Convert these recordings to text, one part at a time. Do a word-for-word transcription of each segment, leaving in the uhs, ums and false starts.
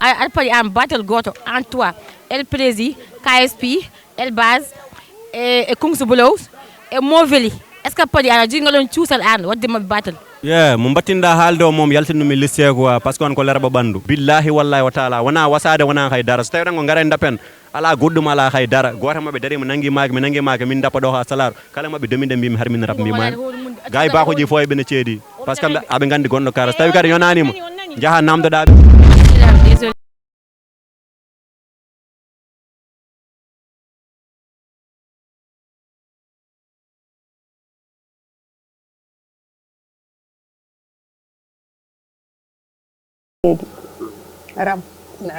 Aɗa paɗi aan battle gooto, aan trois, El Prési, K S P, El Baz, e e Kungsu Blows, e Moveli. Est-ce que paɗi aɗa jogii ngal ɗoon cuusal aan waɗde maɓɓe battle? Ye mo mbattinɗaa haalde o moom yaltinumi liste quoi, parce que on ko lerɓa ɓanndu. Billahi wallahi wa taala wona wasaade wona hay dara, so tawi tan ko ngara en dappen. Alaa goɗɗum alaa hay dara, gooto maɓɓe darii mo nanngi maaki mi nanngi maaki min dappa ɗo haa salaar. Kala maɓɓe domiɗen mbimi harmin rap mbimani. Gay bakoji fof eɓe ne ceedi, parce que aɓe nganndi gonɗo kara so tawi kadi yonanima, njaha namdoɗaɓe. Rab,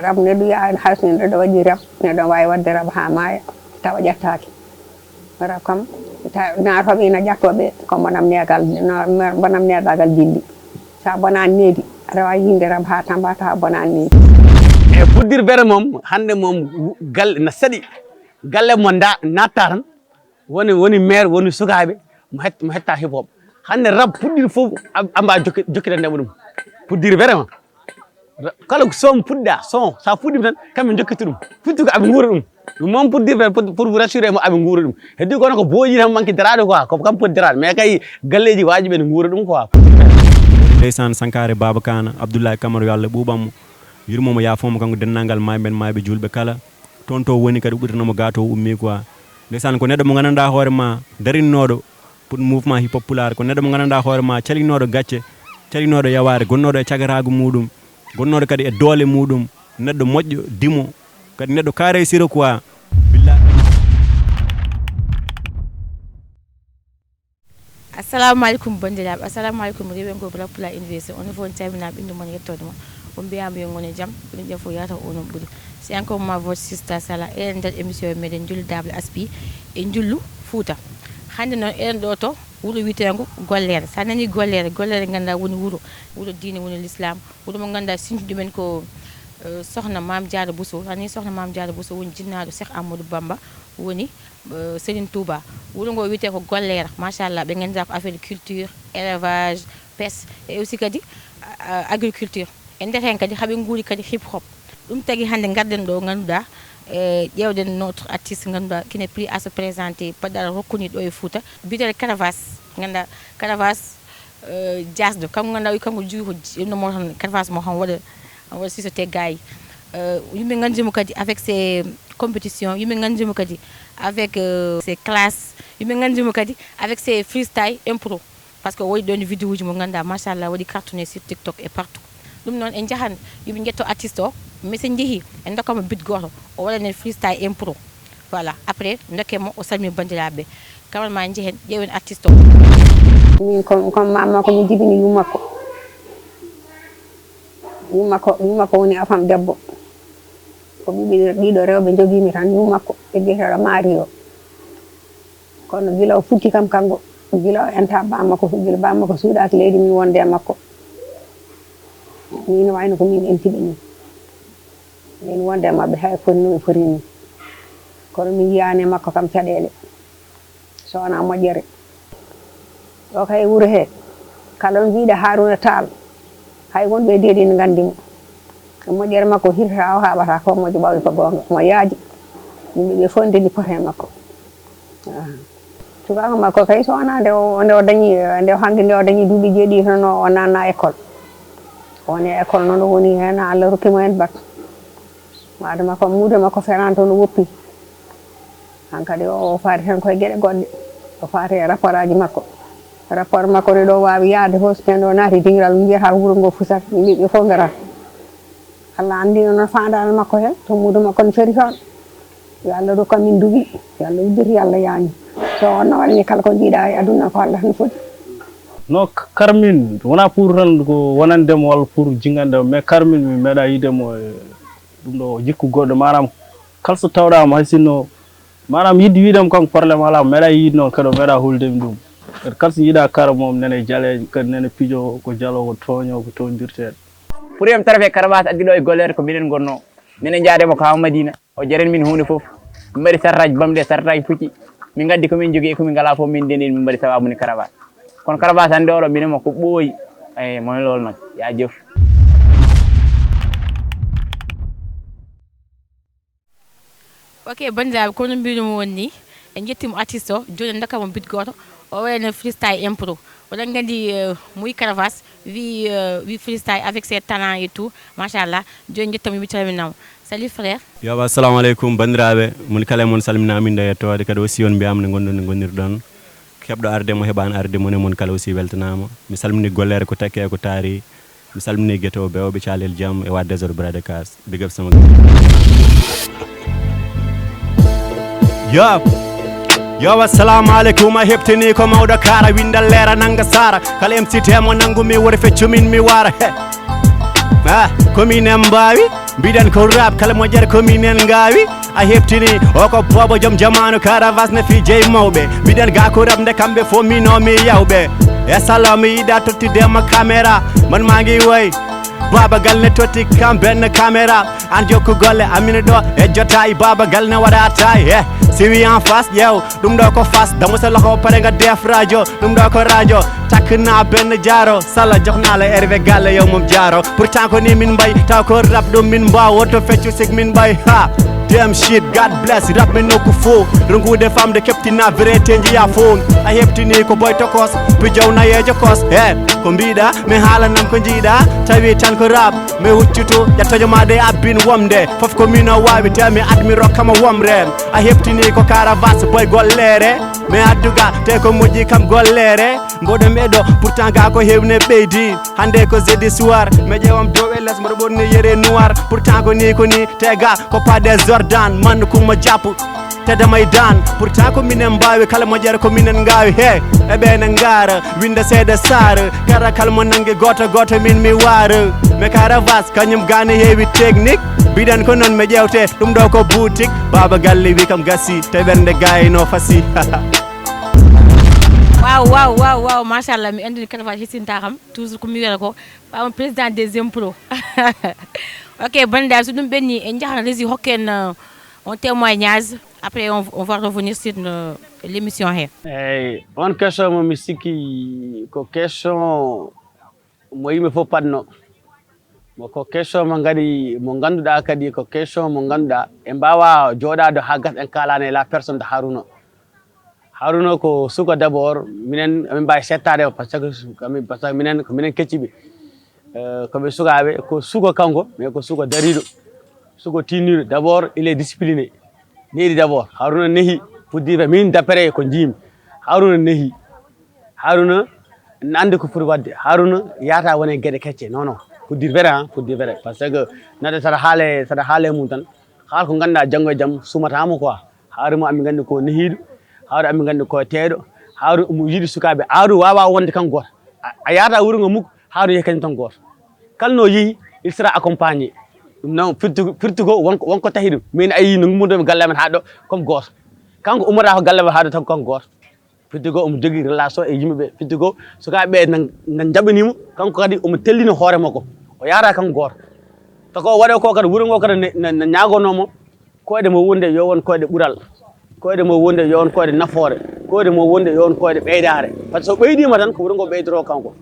rab neɗɗo yaha hay so neɗɗo waɗi rab, neɗɗo waawi waɗde rab haa maaya tawa ƴettaaki. Rab kam, ta- naatooɓe ina ƴattoo ɓe ko bonam neegal, no- bonam neegagal dilli. So a bonaani needi, aɗa waawi yiinde rab haa tamba tawa a bonaani needi. E puddir bere moom hannde moom, galle na saɗi, galle mo nda natta tan, woni woni maire, woni sukaaɓe mo het mo hetta hip hop. Hannde rab puɗɗiɗo fof, amba jokkitande mo ɗum puɗɗiri vraiment. Kala son puɗɗa son sa puɗɗima tan kamɓe jokkita ɗum, fittu ko aɓe nguura ɗum. Ɗum moom puɗɗiri fen pour vous rassurer mo aɓe nguura ɗum. Heddi kono ko booyi tan manki daraade quoi, ko kam poti daraade mais kay galleji wajiɓe ne nguura ɗum quoi. Ndeysaan, Sankaare Baaba Kaana, Abdoulaye Camara, yo Allah ɓuuɓammo, yurmomo, yaafomo, kanko denndangal maayɓe men, maayɓe juulɓe kala. Toon to woni kadi uɓɓitanamo ga to ummi quoi. Ndeysaan, ko neɗɗo mo nganndanɗaa hoore ma darinnooɗo pour mouvement hip hop pulaar, ko neɗɗo mo nganndanɗaa hoore ma calinooɗo gacce, calinooɗo yawaare, gonnooɗo e cagaraagu muɗum, gonnooɗo kadi e doole muɗum, neɗɗo moƴƴo dimo, kadi neɗɗo kaare siro quoi. Billahi. Assalamu alaikum banndiraaɓe, assalamu alaikum rewiyankooɓe Rap Pulaar Université. Onon fof on calminaama, innde mon, yettoode mon. On mbiyaama yo ngon e jam, ɗum ƴeew fof yahata ko onon ɓuri. C'est encore moi votre sister Sala, eɗen nder émission meɗen Njullu Dable Aspi e Njullu Fuuta. Hannde noon eɗen ɗo to wuro wiyeteengo Golleere. So a nanii Golleere, Golleere nganndaa woni wuro, wuro diine, woni l'islam, wuro mo nganndaa sinti ɗumen ko eh, Sokhna Mame Diarra Bousso. A nanii Sokhna Mame Diarra Bousso woni jinnaaɗo Cheikh Ahmadou Bamba, woni eh, Serigne Touba. Wuro ngo wiyetee ko Golleere, machallah, ɓe nganndiraa ko affaire culture, élevage, pêche, et aussi kadi eh, agriculture. E nder heen kadi haɓe nguuri kadi hip hop. Ɗum tagi hannde ngarɗen ɗo ngannduɗaa, eh, ƴeewɗen notre artiste ngannduɗaa qui n'est plus à se présenter, paɗɗaɗo rokkuni ɗo e Fuuta, biyeteeɗo Caravas. Ngannduɗaa Caravas, eh, jaasɗo, kanko ngannduɗaa, kanko jogi ko j- no mo tan, Caravas mo tan waɗa, waɗa sisote gaayi. Eh, yimɓe nganndimo kadi avec ses compétitions, yimɓe nganndimo kadi avec eh, ses classes, yimɓe nganndimo kadi avec ses freestyle impro. Parce que o waɗi ɗon vidéo uji mo ngannduɗaa machallah waɗi cartonné sur TikTok et partout. Ɗum noon en njahan, yo min njetto artiste o, mais so en njehii en ndokkamo bit gooto, o waɗanen freestyle impro. Voilà, après ndokken mo o salmina banndiraaɓe ɓe. Kamar ma en njehen ƴeewen artiste o. Min comme comme mama ko mi jibini yummakko. Yummakko yummakko woni afam debbo. Ko ɓiɓɓe ɗiɗo rewɓe jogiimi tan, yummakko e biyeteeɗo Mario. Kono gila o futti kam kanko, gila o enta bammakko, gila bammakko suuɗaaki leydi min wonde e makko. Min wayno ko min entiɓe ni. Min wonde e maɓɓe hay foti no ɓe foti ni. Kono min yiyaani e makko kam caɗeele. So wonaa moƴƴere. Ɗo kay e wuro he, kala on mbiɗa Haruna Tall, hay wonɓe e deedi ne nganndi mo. E moƴƴere makko hirtata o haaɓata ko moƴƴo ɓawde ko goonga, omo yaaji. Yimɓe ɓe fof ndendi pota e makko. Ahan. Cukaaku makko kay so wonaa nde o nde o dañi nde o hannde nde o dañi duuɓi jeeɗiɗi tan o o naatna école. O woni e école noon o woni heen Allah rokki mo heen bac. Maada makko muudo makko ferano toon o woppi. Hankadi o faati tan koye geɗe goɗɗe. O faati e rapport aji makko. Rapport makko ne ɗo waawi yahde fof so ken ɗo naati dingiral mbiyata wuro ngo fusat yimɓe fof ngarata. Allah anndi noon faandaare makko heen to muudo makko ne feri toon. Yo Allah rokku amin duuɓi, yo Allah udditu, yo Allah yaani. So on no waɗani kala ko njiiɗa e aduna ko Allah no foti. No, Carmine wona pour tan ko wonande mo walla pour jingande mo, mais Carmine mi meeɗa yiide mo e ɗum ɗo jikku goɗɗo, maanaam kala so tawɗa mo hay sinno maanaam yiɗde wiide mo kanko problème alaa, meeɗa yiide noon kadi o meeɗa hulde mi ɗum. Kadi kala so jiiɗa kara mom nene jaleeje kadi nene pijo ko jalo ko tooño ko toñdirteeɗo. Pour yam tarafe Caravas addi ɗo e Golleere ko minen ngonnoo. Minen njaade mo ko haa Madina. O jaren min huunde fof. Min mbaɗi sartaaji bamɗe, sartaaji pucci. Min ngaddi ko min njogii e ko min ngalaa fof min ndendi min mbaɗi sabaabu ni Caravas. Kono Caravas hannde oɗo minen mo ko ɓooyi. Eyi mo lool noon. Yaa jëf. Ok, banndiraaɓe, kono mbiyɗum woni ni, en njettiima artiste o, jooni en ndokkat mo bit gooto, o waɗa no freestyle impro. Oɗon nganndi, eh, Mouy Caravas, wi, eh, wi freestyle avec ses talents et tout, machallah. Jooni en njettiima mo, mi calminaama. Salut frère. Yo, assalamu aleykum, banndiraaɓe. Mon kala e mon salminaama, min nde yettoode, kadi aussi on mbiyaama nde ngonɗon, nde ngonirɗon. Keɓɗo arde mo heɓaani arde, mon e mon kala aussi weltanaama. Mi salmini gollere ko takke e ko taari. Mi salmini Gueto, Bewo, ɓe Calel Jam e waa Désordre Bras de Casse. Big up sama gars. Yo, yo, assalamu aleykum, a heɓtini ko mawɗo kaara, winda leera nanga saara. Kala M C T mo nangu mi wori feccu min mi waara. He. Ah, ko minen mbaawi, mbiɗen ko rap, kala mo ƴer ko minen ngaawi. A heɓtini, o ko boobo joom jamaanu, Caravas ne fii jey mawɓe. Mbiɗen ga ko rap nde kamɓe fof mino mi yawɓe. E salo mi yiɗa tottidema caméra, man maa ngi woy. Baaba Gal ne totti kam benn caméra. An jokku golle, amin ɗo e jotaay. Baaba Gal ne waɗa taay. Eh, si wi en face, ƴeew, ɗum ɗo ko face. Damu sa loxo pare nga def rajo, ɗum ɗo ko rajo. Takk naa benn jaaro, sala jox naa la Hervé Galle, yow moom jaaro. Pourtant ko ni min mbay, taw ko rap ɗum min mbaaw, woto feccu sik min mbay. Ha, damn shit, God bless, rap min nokku fof. Ronkude famde keptina vérité njiya fof. A heɓtini ko boy tokos, pijow nayeejo kos. He, ko mbiɗa, mi haalanam ko njiɗa, tawi tan ko rap. Mi huccutu, ƴettojo ma de abbin womde. Fof ko min o waawi, te mi admi rokkama womre. A heɓtini ko Caravas, boy gollere. Mi adduga, te ko moƴƴi kam gollere. Mboɗo meɗo, pourtant ga ko hewne ɓeydi. Hande ko jeudi soir, mi ƴeewam dow e les, mboɗo ɓorni yere noir. Pourtant ko ni, ko ni, te ga ko pas des Jordan, man kumma jappu. Te damay daan, pourtant ko minen mbaawi, kala mo ƴeer ko minen ngaawi. He, e ɓe ne ngaara, winda seeɗa saara. Kara kala mo nangi gooto gooto, min mi waara. Mi Caravas, kañum gaani heewi technique. Mbiɗen ko noon mi ƴeewte, ɗum ɗo ko boutique. Baaba Galle wi kam gasi, te ɓernde gaayno fasi. Waaw, waaw, waaw, waaw, machallah, mi anndi Caravas hissinta kam, toujours ko mi wiyata ko, ɓaamo président des impros. Ok, banndiraaɓe, so ɗum ɓenni, en njahan régie hokken, euh, on témoignage, après on, on va revenir sur, euh, l'émission he. Eyyi, on question mo mi sikki ko question mo yimɓe fof padno. Mo ko question mo ngadi, mo ngannduɗaa kadi ko question mo ngannduɗaa en mbaawaa jooɗaade haa gasa en kaalaani e la personne de Harouna. Harouna ko suka d'abord, minen amin mbaawi seettaade mo, par ce que amin, par ce que minen, ko minen kecciɓe. Euh, ko ɓe sukaaɓe, ko suka kanko, mais ko suka dariiɗo, suka tiinniiɗo. D'abord, il est discipliné. Nehi d'abord, Harouna nehi, pour dire vrai, min d'après ko njiimi, Harouna nehi. Harouna ne anndi ko foti waɗde. Harouna yahata wona e geɗe kecce. Non, non, pour dire vrai, hein, pour dire vrai. Par ce que neɗɗo saɗa haale, saɗa haale mum tan, haal ko ngannduɗaa janngo e jam sumatamo quoi. Harouna amin nganndi ko nehiiɗo, Harouna amin nganndi ko teeɗo, Harouna omo yiɗi sukaaɓe, Harouna waawaa wonde kanko gooto. A, a yahata wuro ngo mukko, Harouna yehi kañum tan gooto. Kala no yehi, il sera accompagné. Ɗum noon firti, firti ko wonko, wonko tahi ɗum. Min a yii no ngummotomi galle amen haa ɗo, comme gooto. Kanko ummata ko galle amen haa ɗo tan kanko gooto. Firti ko omo jogii relation e yimɓe ɓe. Firti ko sukaaɓe ɓe na, na njaɓanii mo, kanko kadi omo tellini hoore makko. O yahata kanko gooto. Tako o waɗa ko kadi, wuro ngo kadi ne, ne, ne ñaagonoo mo. Koyɗe mo wonde yo won koyɗe ɓural. Koyɗe mo wonde yo won koyɗe nafoore. Koyɗe mo wonde yo won koyɗe ɓeydaare. Par ce que so ɓeydiima tan, ko wuro ngo ɓeydotoo kanko.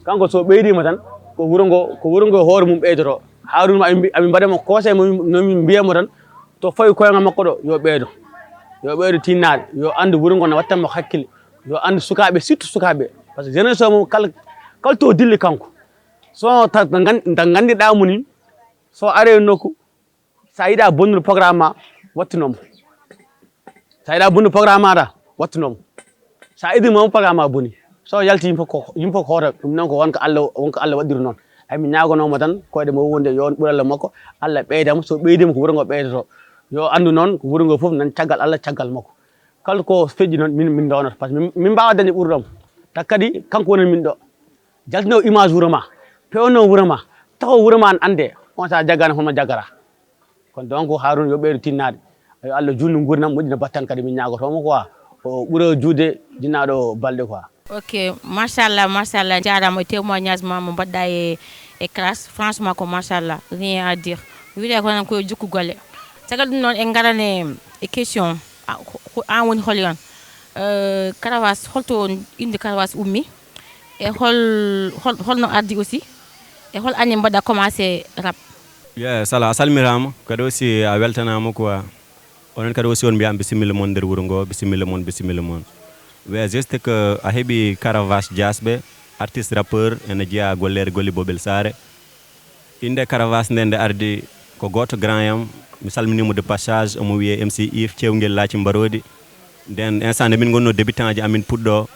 Kanko so ɓeydiima tan, ko wuro ngo, ko wuro ngo hoore mum ɓeydotoo. Harouna, amin mbi-, amin mbaɗa mo conseil, mo, no min mbiya mo tan, to fawi koyngal makko ɗo, yo ɓeydo. Yo ɓeydo tinnaade, yo anndu wuro ngo ne watta mo hakkille. Yo anndu sukaaɓe, surtout sukaaɓe. Par ce que jeunesse o mum, kala, kala to dilli kanko. So ta-, ta ngan-, ta nganndiɗaa mo ni, so are nokku, so a yiɗaa bonnude programme ma, wattu noon mo. So a yiɗaa bonnude programme ma, ta wattu noon mo. So a idii mo, programme ma boni. So yalti, yimɓe fof ko, yimɓe fof ko hoota, ɗum noon ko wonko Allah, wonko Allah waɗiri noon. Ay, mi ñaagonoo mo tan, koyɗe mo wonde yo on ɓural makko, Allah ɓeyda mo. So ɓeydiima, ko wuro ngo ɓeydotoo. Yo anndu noon, ko wuro ngo fof nan caggal Allah, caggal makko. Kala ko feƴƴi noon, min, min ndonoto. Par ce que min, min mbaawa dañde ɓurɗo mo. Ta kadi, kanko woni min ɗo. Jaltinoo image wuro ma, peewnoo wuro ma, taho wuro ma ne annde, on so a jaggaani, hono jaggata. Kono donc, Harouna yo ɓeydo tinnaade. Yo Allah juutnu nguurndam, moƴƴina battane kadi, min ñaagotoo mo quoi. O ɓura juutde jinnaaɗo balɗe quoi. Ok, machallah, machallah. Jaaraama e témoignage ma mo mbaɗɗa e, e classe. Franchement ko machallah, rien à dire. Wiyetee ko tan ko yo jokku golle. Caggal ɗum noon, en ngaran e, e question. A, ko, ko an woni holi on? Euh, Caravas, holto innde Caravas ummi? E hol, hol, holno ardi aussi? E hol année mbaɗɗa commencé rap? Yeah, sala, a salmiraama. Kadi aussi a weltanaama quoi. Onon kadi aussi on mbiyama bisimilla mon nder wuro ngo, bisimilla mon, bisimilla mon. Wi juste que a heɓi Caravas Diasɓe, artiste rappeur, ene jeeya golleede golle Bobel Sare. Innde Caravas nde nde ardi ko gooto grand yam, mi salminimo de passage, omo wiyee M C Yves Cewngel Laaci Mbaroodi. Nden instant nde min ngonno débutant ji amin puɗɗo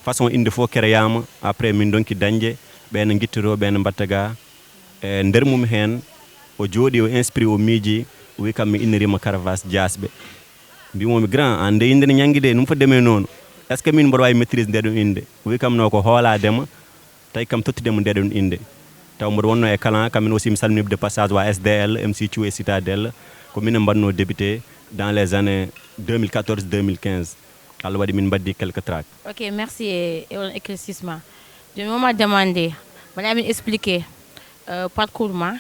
façon innde fof créyama, après min donki dañde ɓe no guittoro ɓe no mbatta ga. E nder mum heen o jooɗi o inspiré o miiji, o wi kam mi innirima Caravas Diasɓe. Mbimomi grand, an nde innde ne ñanngi de, num fo deme noonu? Est ce que min mboɗo wawi maîtrise nde ɗum innde? O wi kam no ko hoolaadema, tawi kam tottidemo nde ɗum innde. Taw mboɗo wonno e kalan, kam min aussi mi salminiɓe de passage wa S D L, M C Thiou e Citadelle. Ko minen mbaɗno débuté dans les années deux mille quatorze deux mille quinze. Allah waɗi min mbaddi quelques tracks. Ok, merci. E e on éclaircissement, jooni woma demande, mbaɗa min expliqué euh, parcours ma,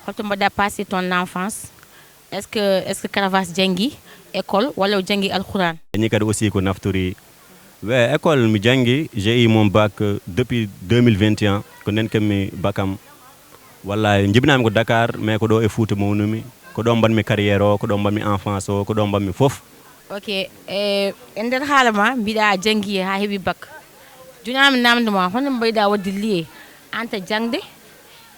holto mbaɗa passé ton enfance? Est ce que est ce que Caravas janngi école walla o janngi alquran? Dañi kadi aussi ko naftori. We école mi janngi, j'ai eu mon bac euh, depuis deux mille vingt et un, ko nden kam mi bac am. Wallahi jibinami ko Dakar, mais ko ɗo e Fouta mawnumi. Ko ɗo mbanmi carrière o, ko ɗo mbanmi enfance o, ko ɗo mbanmi fof. Ok. E e nder haala ma mbiɗa a janngi ha heɓi bac. Jooni an mi namdo ma, hono mbayɗa wadde lié entre jangde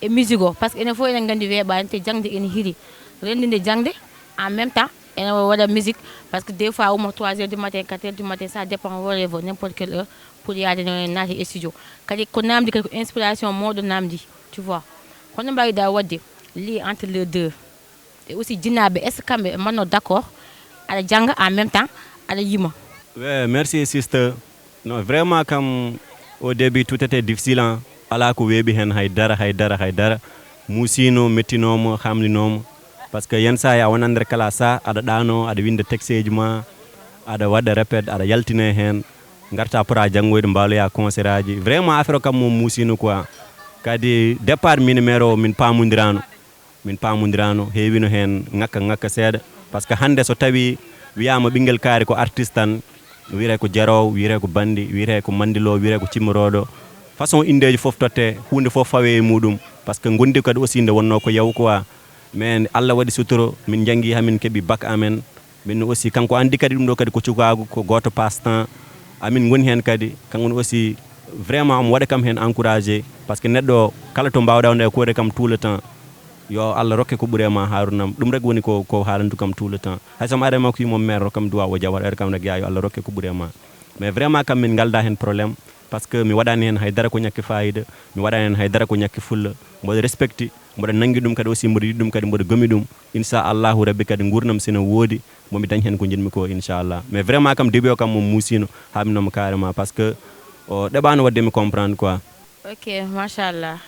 e musique o? Parce que enen fof eɗen nganndi weeɓani te jangde ene hiri, renndinde jangde en même temps ene waɗa musique. Parce que des fois ummo trois heures du matin, quatre heures du matin, ça dépend, whatever, n'importe quelle heure, pour yaade no naati e studio. Kadi ko namdi kadi ko inspiration mawɗo namdi, tu vois. Hono mbayɗa wadde lié entre les deux? E aussi jinnaɓe est ce que kamɓe mbanno d' accord aɗa jangga en même temps aɗa yima? We merci sister. Non vraiment kam, au début tout était difficile hein. Ala ko weeɓi hen haydara haydara haydara. Muusino mettinoma hamninoma. Par ce que yen sahi a wona nder classe a aɗa ɗano aɗa winda texte ji ma, aɗa waɗa répète aɗa yaltine hen. Garta pota janngoyde mbaloya concert aji vraiment affaire o kam mo muusino quoi. Kadi départ min e maire o min pamodirano. Min paamondirano, heewino heen ŋakka ŋakka seeɗa. Par ce que hannde so tawii wiyaama ɓinngel kaari ko artiste tan, wiyetee ko jaroowo, wiyetee ko banndi, wiyetee ko manndiloowo, wiyetee ko cimmorooɗo. Façon inndeeji fof tottee, huunde fof fawee e muuɗum. Par ce que ngonndi kadi aussi nde wonnoo ko yawu quoi. Mais Allah waɗi suturo, min njanngi haa min keɓi bac amen. Min aussi kanko anndi kadi ɗum ɗo kadi ko cukaagu, ko gooto passe temps. Amin ngoni heen kadi, kanko ne aussi vraiment omo waɗa kam heen encouragé. Par ce que neɗɗo kala to mbaawɗaa wonde a koyre kam tout le temps. Yo Allah rokke ko ɓuri e ma Haruna am. Ɗum rek woni ko ko haalantu kam tout le temps. Hay so mi ari e makko yimo maire rokkam duwa o jaw haɗa kam rek yaa yo Allah rokke ko ɓuri e ma. Mais vraiment kam min ngalda heen problème. Par ce que mi waɗani heen haydara ko ñakke fayida, mi waɗani heen haydara ko ñakke fulla. Mboɗo respecti, mboɗo nangi ɗum kadi aussi mboɗo yiɗi ɗum kadi mboɗo gomi ɗum. Inchallahu rabbi kadi nguurnam sina woodi, momi dañ heen ko njiɗmi ko inchallah. Mais vraiment kam début o kam mo muusino, haminoma carrément par ce que o ɗeɓano wadde mi comprendre quoi. Ok, machallah.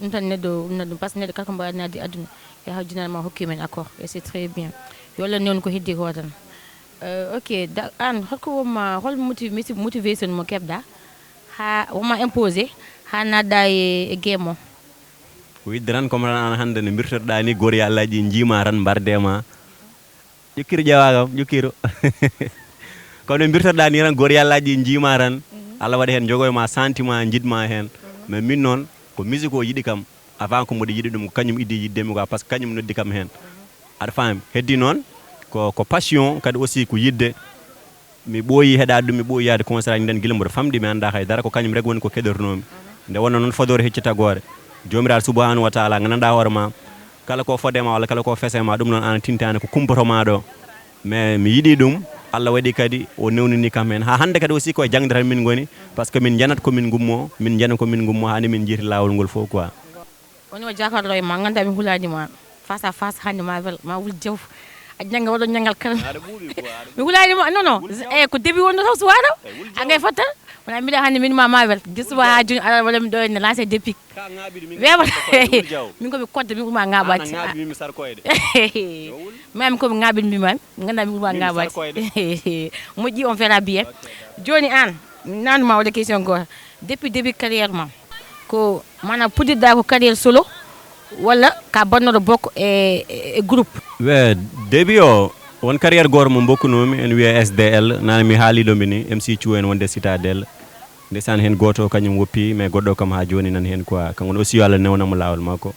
Ɗum tan neɗɗo ɗum tan ɗum par ce que neɗɗo kala ko mbaɗani addi aduna yaha jinnaɗo ma hokki men accord et c'est très bien. Yo Allah newnu ko heddi ko tan. Euh, ok, da, an holko wonma hol motivation motivation mo keɓɗa ha wonma imposé ha naatɗa e, e game o? Ko widde tan comme tan an hannde no mbirtotoɗa ni goori yo Allah ji jiima tan mbarde ma. Ƴukkiro ƴeewa kam ƴukkiro. Kono no mbirtotoɗa ni tan goori yo Allah ji jiima tan. Allah waɗa heen jogoy ma sentiment jiɗma heen. Mais min noon ko musique o yiɗi kam. Avant ko mboɗo yiɗi ɗum ko kañum iddi yiddemi quoi par ce que kañum noddi kam heen. Aɗa faami heddi noon ko ko passion kadi aussi ko yidde. Mi ɓooyi heɗaade ɗum mi ɓooyi yaade concert aji nden gila mboɗo famɗi mi annda hay dara ko kañum rek woni ko keɗornoomi. Nde wonno noon fodoore hecci tagoore. Joomiraaɗo subhanahu wa taala gandanɗa hoore ma kala ko fode ma walla kala ko fese ma ɗum noon ana tintani ko kumpoto ma ɗo. Mais mi yiɗi ɗum. Allah waɗi kadi o newnini kam heen ha hannde kadi aussi koye jangde tan min ngoni. Par ce que min njanat ko min ngummo min njana ko min ngummo hani min jiiti laawol ngol fof quoi. Woni o jakarlo e ma ganda mi hulani ma face à face hande ma wel ma wul jew. A janga waɗo ñangal kala. Mi hulani ma non non. E ko début wonno taw suwa taw. A ngay fottal. Wona mbiɗa hande min ma ma wel. Gisuwa ha joni ala wala mi ɗo ne lancer dépic. Wewa. Min ko mi kodda min uma ngaɓati. Mami ko mi ngaɓin mi mami. Ganda mi uma ngaɓati. Moƴƴi on verra bien. Joni an nanuma waɗa question goto. Depuis début carrière ma ko manam puɗɗiɗa ko carrière solo walla ka bannoɗo bokko e, e groupe? We début o won carrière goto mo bokkunomi en wiye S D L nana mi haaliɗo mi ni M C Thiou en wonde Citadelle. Ndesan hen goto kañum woppi mais goɗɗo kam ha joni nan hen quoi kanko aussi yo Allah newnamo lawol makko.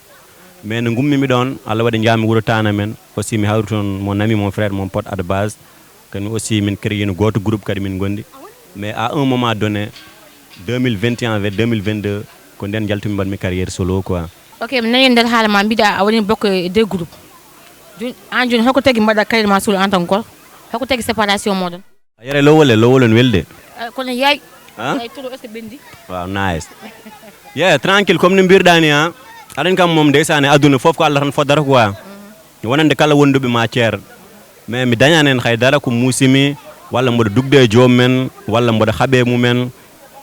Mais no ngummimi ɗon, Allah waɗi njaami wuro Tana men. Aussi mi hawri toon mon ami, mon frère, mon pote à de base. Kadi aussi min créé no gooto groupe kadi min ngondi. Mais à un moment donné, deux mille vingt et un vers deux mille vingt-deux, ko nden njaltumi mbaɗmi carrière solo quoi. Ok, mi nani nder haala ma mbiɗa a woni bokko e deux groupe. Joni, an joni holko tagi mbaɗa carrière ma solo en tant que gorko? Holko tagi séparation moɗon? A yere lowole, lowole no welde. Eh, kono yaay, Hein? Yaay toro est-ce que ɓendi? Waaw, nice. Yeah, tranquille, comme ni mbirɗa ni, ha. Aɗen kam moom ndeysaan e aduna fof ko Allah tan foddata quoi. Wonande kala wonduɓe ma ceer. Mais mi dañani hen haydara ko muusimi, walla mboɗo dugde e joom men, walla mboɗo haɓe mumen.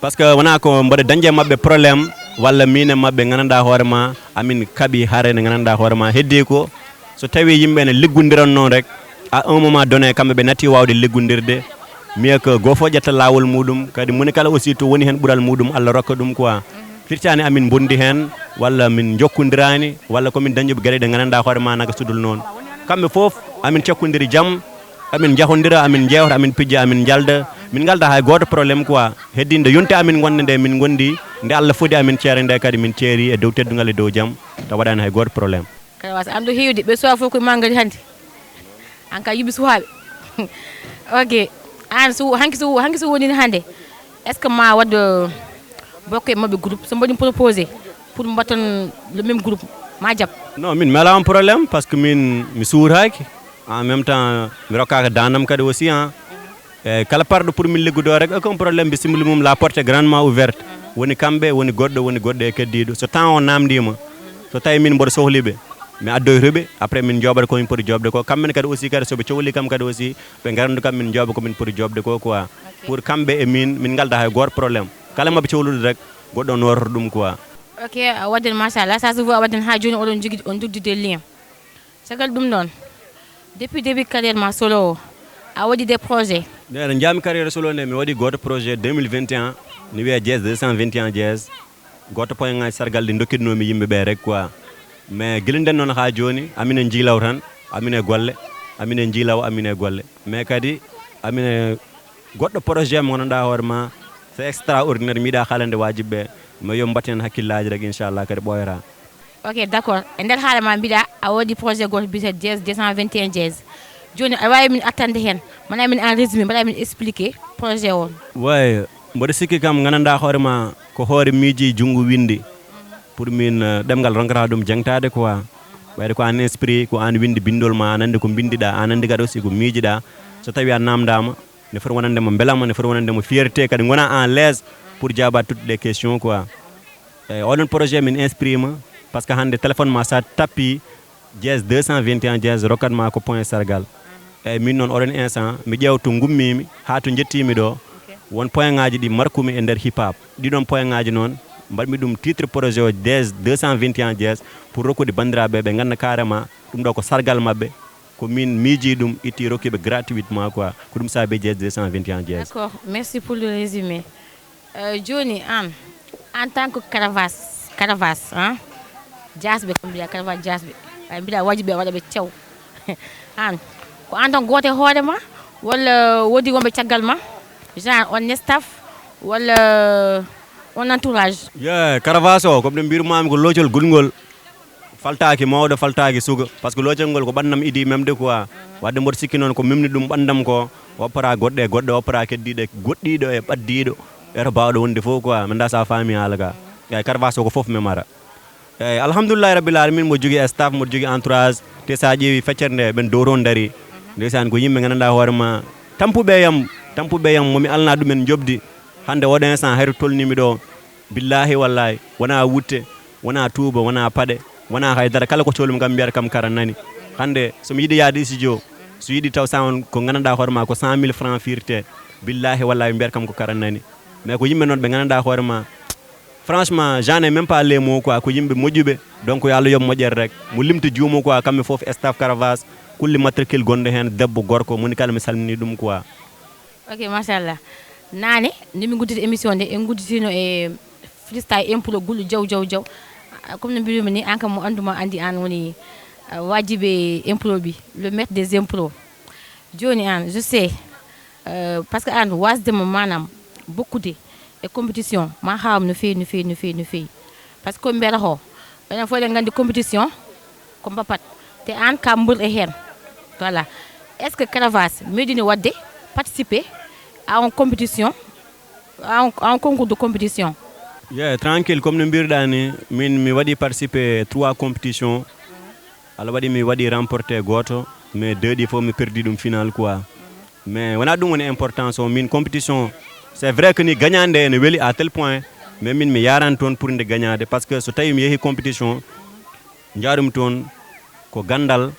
Parce que wona ko mboɗo dañde e maɓɓe problème, walla min e maɓɓe gandanɗa hoore ma, amin kaɓi hare nde gandanɗa hoore ma heddi ko. So tawi yimɓe ne liggondiran noon rek, à un moment donné, kamɓe ɓe natti wawde liggondirde. Mieux que goo fof ƴetta laawol muɗum, kadi moni kala aussi to woni hen ɓural muɗum, Allah rokka ɗum quoi. Firtani amin bondi hen, walla min jokkondirani, walla ko min dañuɓe gueɗe ɗe gandanɗa hoore ma naga sudul noon. Kamɓe fof, amin cakkondiri jaam, amin jahondira, amin jeewta, amin pijja, amin njalda. Min ngalda hay gooto problème quoi. Heddi nde yonti amin gonde nde min gondi, nde Allah fodi amin ceere nde kadi min ceeri e dow teddungal e dow jaam, taw waɗani hay gooto problème. Karawaas, an ɗo heewde, ɓe suwa fof ko ma ngari hannde. An ka yiɓi suwaaɓe. Ok. An so, hanki so, hanki so wonino hannde, est-ce que ma waɗ, euh, bokko e maɓɓe groupe? So mbaɗi proposé pour mbatton le même groupe, ma jaɓ? Non, min mi ala on problème, parce que min mi suwtaaki. En même temps, mi rokkaaka dandam kadi aussi, hein. Eyyi, kala parɗo pour min liggodo rek, aucun problème, bisimilla mum, la porte est grandement ouverte. Woni kamɓe, woni goɗɗo, woni goɗɗo e keddiɗo. So temps o namdima, so tawi min mboɗo sohli ɓe, mi addoyto ɓe, après min joɓata ko min poti joɓde ko. Kamɓe ne kadi aussi kadi soɓe cohli kam kadi aussi, ɓe garandu kam min joɓa ko min poti joɓde ko quoi. Pour kamɓe e min, min ngalda hay goto problème. Kala maɓe cohlude rek, goɗɗo o nototo ɗum quoi. Ok, a waɗden machallah, ça se voit a waɗden ha joni oɗon jogui, on jogui des liens. Caggal ɗum ɗon, depuis début carrière ma solo o, a waɗi des projets? Nde njaami carrière solo nde, mi waɗi gooto projet deux mille vingt et un, ne wiyee Jazz deux cent vingt et un Jazz. Gooto point ŋaaji sargal ɗi ndokkitnoomi yimɓe ɓe rek quoi. Mais gila nden noon haa jooni, amin e njiilaw tan, amin e golle, amin e njiilaw, amin e golle. Mais kadi, amin e goɗɗo projet mo nganndanɗaa hoore ma, c'est extraordinaire, mi yiɗaa haalande waajibɓe, mais yo mbatten hakkillaaji rek, inchallah, kadi ɓooyata. Ok, d'accord. E nder haala ma mbiɗa, a waɗi projet gooto biyeteeɗo Jazz deux cent vingt et un Jazz. Jooni, a waawi min attande heen, mbaɗa min en résumé, mbaɗa min expliqué projet o. Way, mboɗo sikki kam, nganndanɗaa hoore ma, ko hoore miiji junngo winndi. Pour min, eh, ɗemngal ronkata ɗum jaŋtaade quoi. Ɓayde ko aan inspiré, ko aan winndi binndol ma, aan anndi ko mbinndiɗaa, aan anndi kadi aussi ko miijiɗaa. So tawii a naamndaama, ne foti wonande mo mbelama, ne foti wonande mo fierté, kadi ngona en l'aise pour jaabaade toutes les questions quoi. Eyyi, oɗon projet min inspiré ma, parce que hannde téléphone ma sa tappi Jazz deux cent vingt et un Jazz rokkat ma ko point sargal. Eyyi, min noon oɗon instant mi ƴeewa to ngummimi haa to jettimi ɗo, won point ngaji ɗi markumi e nder hip hop. Ɗiɗon point ngaji noon mbaɗmi ɗum titre projet o Jazz deux cent vingt et un Jazz pour rokkude banndiraaɓe ɓe ngannda carrément ɗum ɗo ko sargal maɓɓe. Ko min miiji ɗum, itti rokki ɓe gratuitement quoi. Ko ɗum saabi Jazz deux cent vingt et un Jazz. D'accord, merci pour le résumé. Euh, jooni aan, en tant que Caravas, Caravas, hein? Jaasɓe, ko mbiya Caravas jaasɓe. Ay, mbiɗa waji ɓe waɗa ɓe caw. Aan, ko aan tan gooto e hoore ma, walla woodi wonɓe caggal ma? Genre on staff, walla on entourage? Ye, Caravas o, ko ɓe mbirmami ko loocol gulngol. Faltaaki mawɗo, faltaaki suka, parce que loocol ngol ko ɓandam idi memde quoi. Wadde mboɗo sikki noon ko memni ɗum ɓandam ko, woppata goɗɗo e goɗɗo, woppata keddiɗo, goɗɗiɗo e ɓaddiɗo, ɓeto bawɗo wonde fof quoi, mi anda sa faami haala ka. Eyyi, Caravas o ko fof memara. Eyyi, alhamdulillahi rabbil alamin, mboɗo jogui staff, mboɗo jogui entourage, te sa ƴeewi feccere nde, ɓen dow toon daari. Ndeysaan, ko yimɓe gandanɗa hoore ma, tampuɓe yam, tampuɓe yam, momi alna ɗumen njoɓdi. Hande oɗo instant, hayto tolnimi ɗo, billahi wallahi, wona wutte, wona tuuba, wona paɗe, wona haydara. Kala ko cohlumi kam mbiyata kam kara nani. Hande somi yiiɗi yaade studio, so yiiɗi taw sound ko gandanɗa hoore ma ko cent mille francs firte, billahi wallahi mbiyata kam ko kara nani. Mais ko yimɓe noon ɓe gandanɗa hoore ma, franchement, j'en ai même pas les mots quoi, ko yimɓe moƴƴuɓe. Donc yo Allah yoɓ moƴƴere rek, mo limta juumo quoi. Kamɓe foof, staff Caravas, kulli matricule gonɗo hen, debbo, gorko, moni kala mi salmini ɗum quoi. Ok, machallah. Naane, nde min guddita émission nde, en gudditino e freestyle impro gulɗo jaw, jaw, jaw. Ah, comme no mbirumi ni, an kam mo annduma anndi an woni, ah, wajibe impro bi, le maître des impros. Jooni an, je sais, euh, parce que an wasde mo, maanaam bokkude e compétition, ma hawam no feewi, no feewi, no feewi, no feewi. Parce que ko mbiyata ko, enen fof eɗen nganndi compétition, Ko mbapat. Te aan ka mbur e heen. Voilà. Est-ce que Caravas meeɗiino waɗde participer à une compétition, à un, à un concours de compétition? Yeah, tranquille, comme no mbirɗaa ni, min mi waɗi participer trois compétitions. Alla waɗi mi waɗi remporter gooto, mais deux ɗi fof mi perdi ɗum final quoi. Mais wonaa ɗum woni importance o, min compétition, c'est vrai que ni gagnande ene weli à tel point, mais min mi yaran toon pour nde gagnade, parce que so tawi mi yehi compétition, njaarumi toon ko gandal,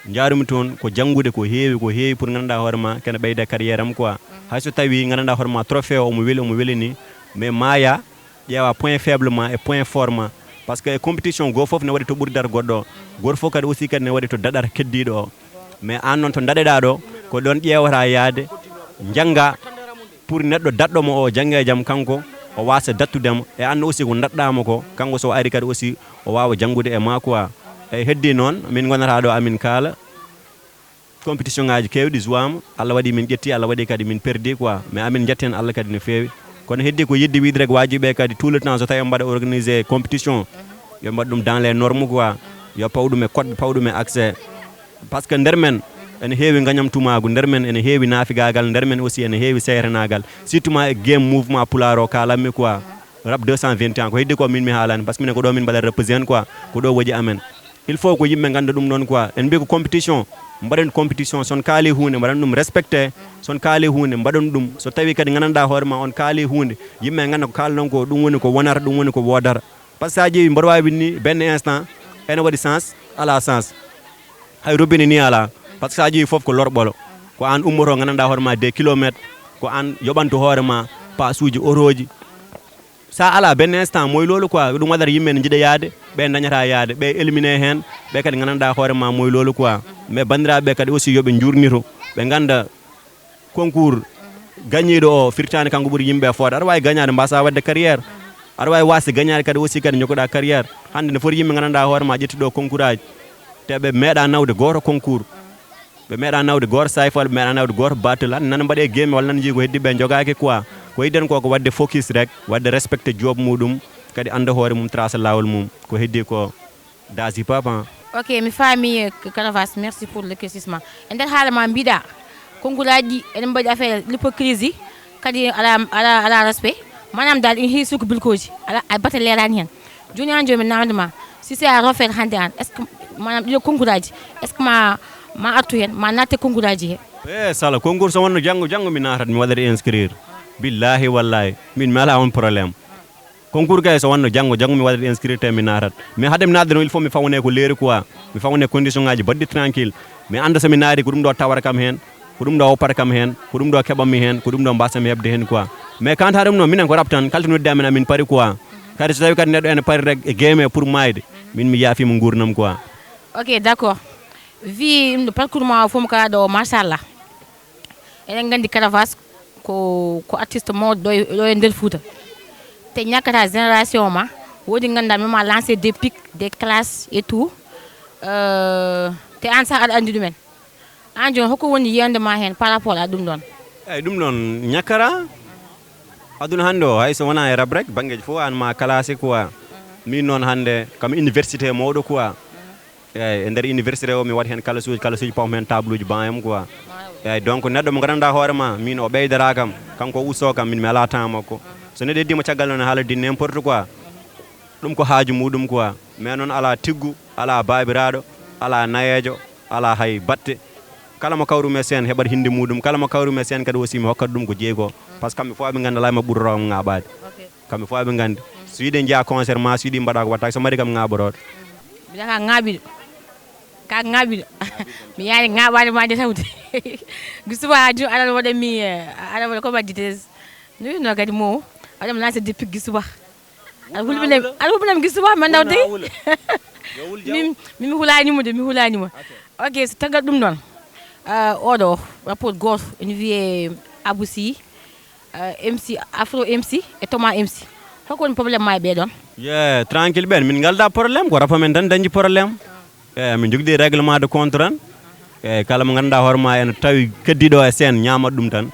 njaarumi toon ko janngude ko heewi ko heewi pour nganndanɗaa hoore ma kene ɓeyda carrière am quoi. Hay so tawi nganndanɗaa hoore ma trophée o omo weli, omo weli ni, mais maya ƴeewa point faible ma e point fort ma, parce que e compétition goo fof ne waɗi to ɓuri dar goɗɗo o, gooto fof kadi aussi kadi ne waɗi to daɗar keddiiɗo o. Mais aan noon to daɗeɗaa ɗo, ko ɗoon ƴeewata yaade, njannga, pour neɗɗo daɗɗo mo o jannga e jam kanko, o waasa dattudemo, e aan aussi ko daɗɗaa mo ko, kanko so o ari kadi aussi o waawa janngude e ma quoi. Eyi, heddi noon min ngonata ɗo amin kaala, compétition ngaji keewɗi jouwama, Allah waɗi min ƴetti, Allah waɗi kadi min perdi quoi, mais amin jatti hen Allah kadi no feewi. Kono heddi ko yidde wiide rek, wajiɓe kadi tout le temps so tawi mbaɗa organiser compétition, yo mbaɗ ɗum dans les normes quoi, yo paw ɗum e code, paw ɗum e accès. Parce que nder men ene heewi gañam tumagu, nder men ene heewi nafigagal, nder men aussi ene heewi seerenagal, surtout ma e game mouvement pulaar o kalanmi quoi. Rap deux cent vingt et un ko heddi ko min mi haalani, parce que minen ko ɗo min mbaɗata represent quoi, ko ɗo woƴi amen. Il faut ko yimɓe ganda ɗum ɗon quoi, en mbi ko compétition, mbaɗen compétition, son kaali hunde mbaɗan ɗum respecté, son kaali hunde mbaɗon ɗum, so tawi kadi gandanɗa hoore ma on kaali hunde, yimɓe ganda ko kalɗon ko ɗum woni ko wonata, ɗum woni ko wodata. Parce que sa ƴeewi mboɗo wawi winni benn instant, ene waɗi sens, ala sens, hay robinet ni ala. Parce que sa ƴeewi foof ko lorɓolo, ko an ummoto gandanɗa hoore ma des kilomètres, ko an yoɓanto hoore ma pasuji, oroji. Sa ala benn instant moy loolu quoi, ɗum waɗata yimɓe ne jiɗa yaade, ɓe dañata yaade, ɓe éliminé hen, ɓe kadi gandanɗa hoore ma moy loolu quoi. Mais bandiraɓe kadi aussi yoɓe jurnito, ɓe ganda concours gañiɗo o firtani kanko ɓuuri yimɓe fooda. Aɗa wawi gañade mbasa wadde carrière, aɗa wawi wasde gañade kadi aussi kadi jokkoɗa carrière. Hande ne foti yimɓe gandanɗa hoore ma ƴetti ɗo concours aji, te ɓe meeɗa nawde goto concours, ɓe meeɗa nawde goto sayfal, ɓe meeɗa nawde goto battle. Hande nana mbaɗe game walla nana jii ko heddi ɓe jogaki quoi. Ko heddi hen ko ko wadde focus rek, wadde respecté job muɗum, kadi anda hoore mum, tracé lawol mum. Ko heddi ko dasi papa. Ok, mi faami. Caravas, merci pour l'éclaircissement. E nder haala ma mbiɗa, concours aji ɗi ene mbaɗi affaire l'hypocrisie, kadi ala ala ala respect, manam dal ina heewi sukko bilkoji, ala ay bate leerani hen. Joni an joni mi namdima, si c'est à refaire hande an, est ce que manam ɗiɗo concours aji, est ce que ma ma artu hen, ma natte concours aji he? E sala concours so wonno janngo janngo mi natat mi waɗat inscrire, billahi wallahi min mi ala on problème. Concours kay so wonno janngo janngo mi waɗat inscrire te mi natat, mais hade mi natde noon il faut mi fawne ko leeri quoi, mi fawne condition ngaji baɗɗi tranquille, mi anda so mi naati ko ɗum ɗo tawata kam hen, ko ɗum ɗo woppata kam hen, ko ɗum ɗo keɓanmi hen, ko ɗum ɗo mbasami heɓde hen quoi. Mais kanta ɗum noon minen ko rap tan, kala to noddi amen amin paari quoi. Kadi so tawi kadi neɗɗo ene paari rek e game pour mayde, min mi yaafima gurdam quoi. Ok, d'accord. Wi ɗum ɗo parcours ma o fof mo kaɗa o machallah. Eɗen gandi Caravas ko ko artiste mawɗo ɗo e ɗo e nder Fouta. Te ñakkata génération ma, wodi ganduɗa mema lancé des pics, des clashs et tout. Euh, te an sa aɗa andi ɗumen. An joni hokko woni yiyande ma hen par rapport à ɗum ɗon? Eyyi ɗum ɗon ñakkata. Aduna hande o hay so wona e rap rek banggueji foof an ma classé quoi. Min noon hande kam université mawɗo quoi. Eyyi e nder université o mi waɗi hen kalasuji kalasuji pawmi hen tableau uji banc am quoi. Eyyi donc neɗɗo mo gandanɗa hoore ma min o ɓeydata kam, kanko o usto kam, min mi ala temps makko. So neɗɗo yeddima caggal noon haala di n'importe quoi. Ɗum ko haaju muɗum quoi. Mais noon ala tiggu, ala babiraɗo, ala nayejo, ala hay batte. Kala mo kawrumi e seen heɓat hindi muɗum, kala mo kawrumi e seen kadi aussi mi hokkat ɗum ko jeeyi ko. Parce que kamɓe fof aɓe gandi ala ma ɓurrata kam ŋaɓade. Kamɓe fof aɓe gandi. So yiɗi jeeya concert ma so yiɗi mbaɗa ko watta so mbaɗi kam ŋaɓotoɗo. Mbiɗa ka ŋaɓiɗo. Ka ŋaɓiɗo. Mi yaani ŋaɓade ma de tawde. Gusuba ha joni aɗa waɗa mi aɗa waɗa ko waɗdi des. No wino kadi mo aɗa mi lancer depuis gusuba. Aɗa hulɓinam aɗa hulɓinam gusuba ma nawde. Min min hulanimo de mi hulanimo. Ok, so tagal ɗum noon. Oɗo rapport goto ene wiye Abou Sy, MC, Afro MC e Thomas MC. Hoko woni problème ma e ɓeɗon? Ye tranquille, ɓen min ngalda problème, ko rap amen tan dañi problème. Eyyi min jogdi règlement de compte tan. Eyyi kala mo ganduɗa hoore ma ene tawi keddiɗo e scène ñamat ɗum tan.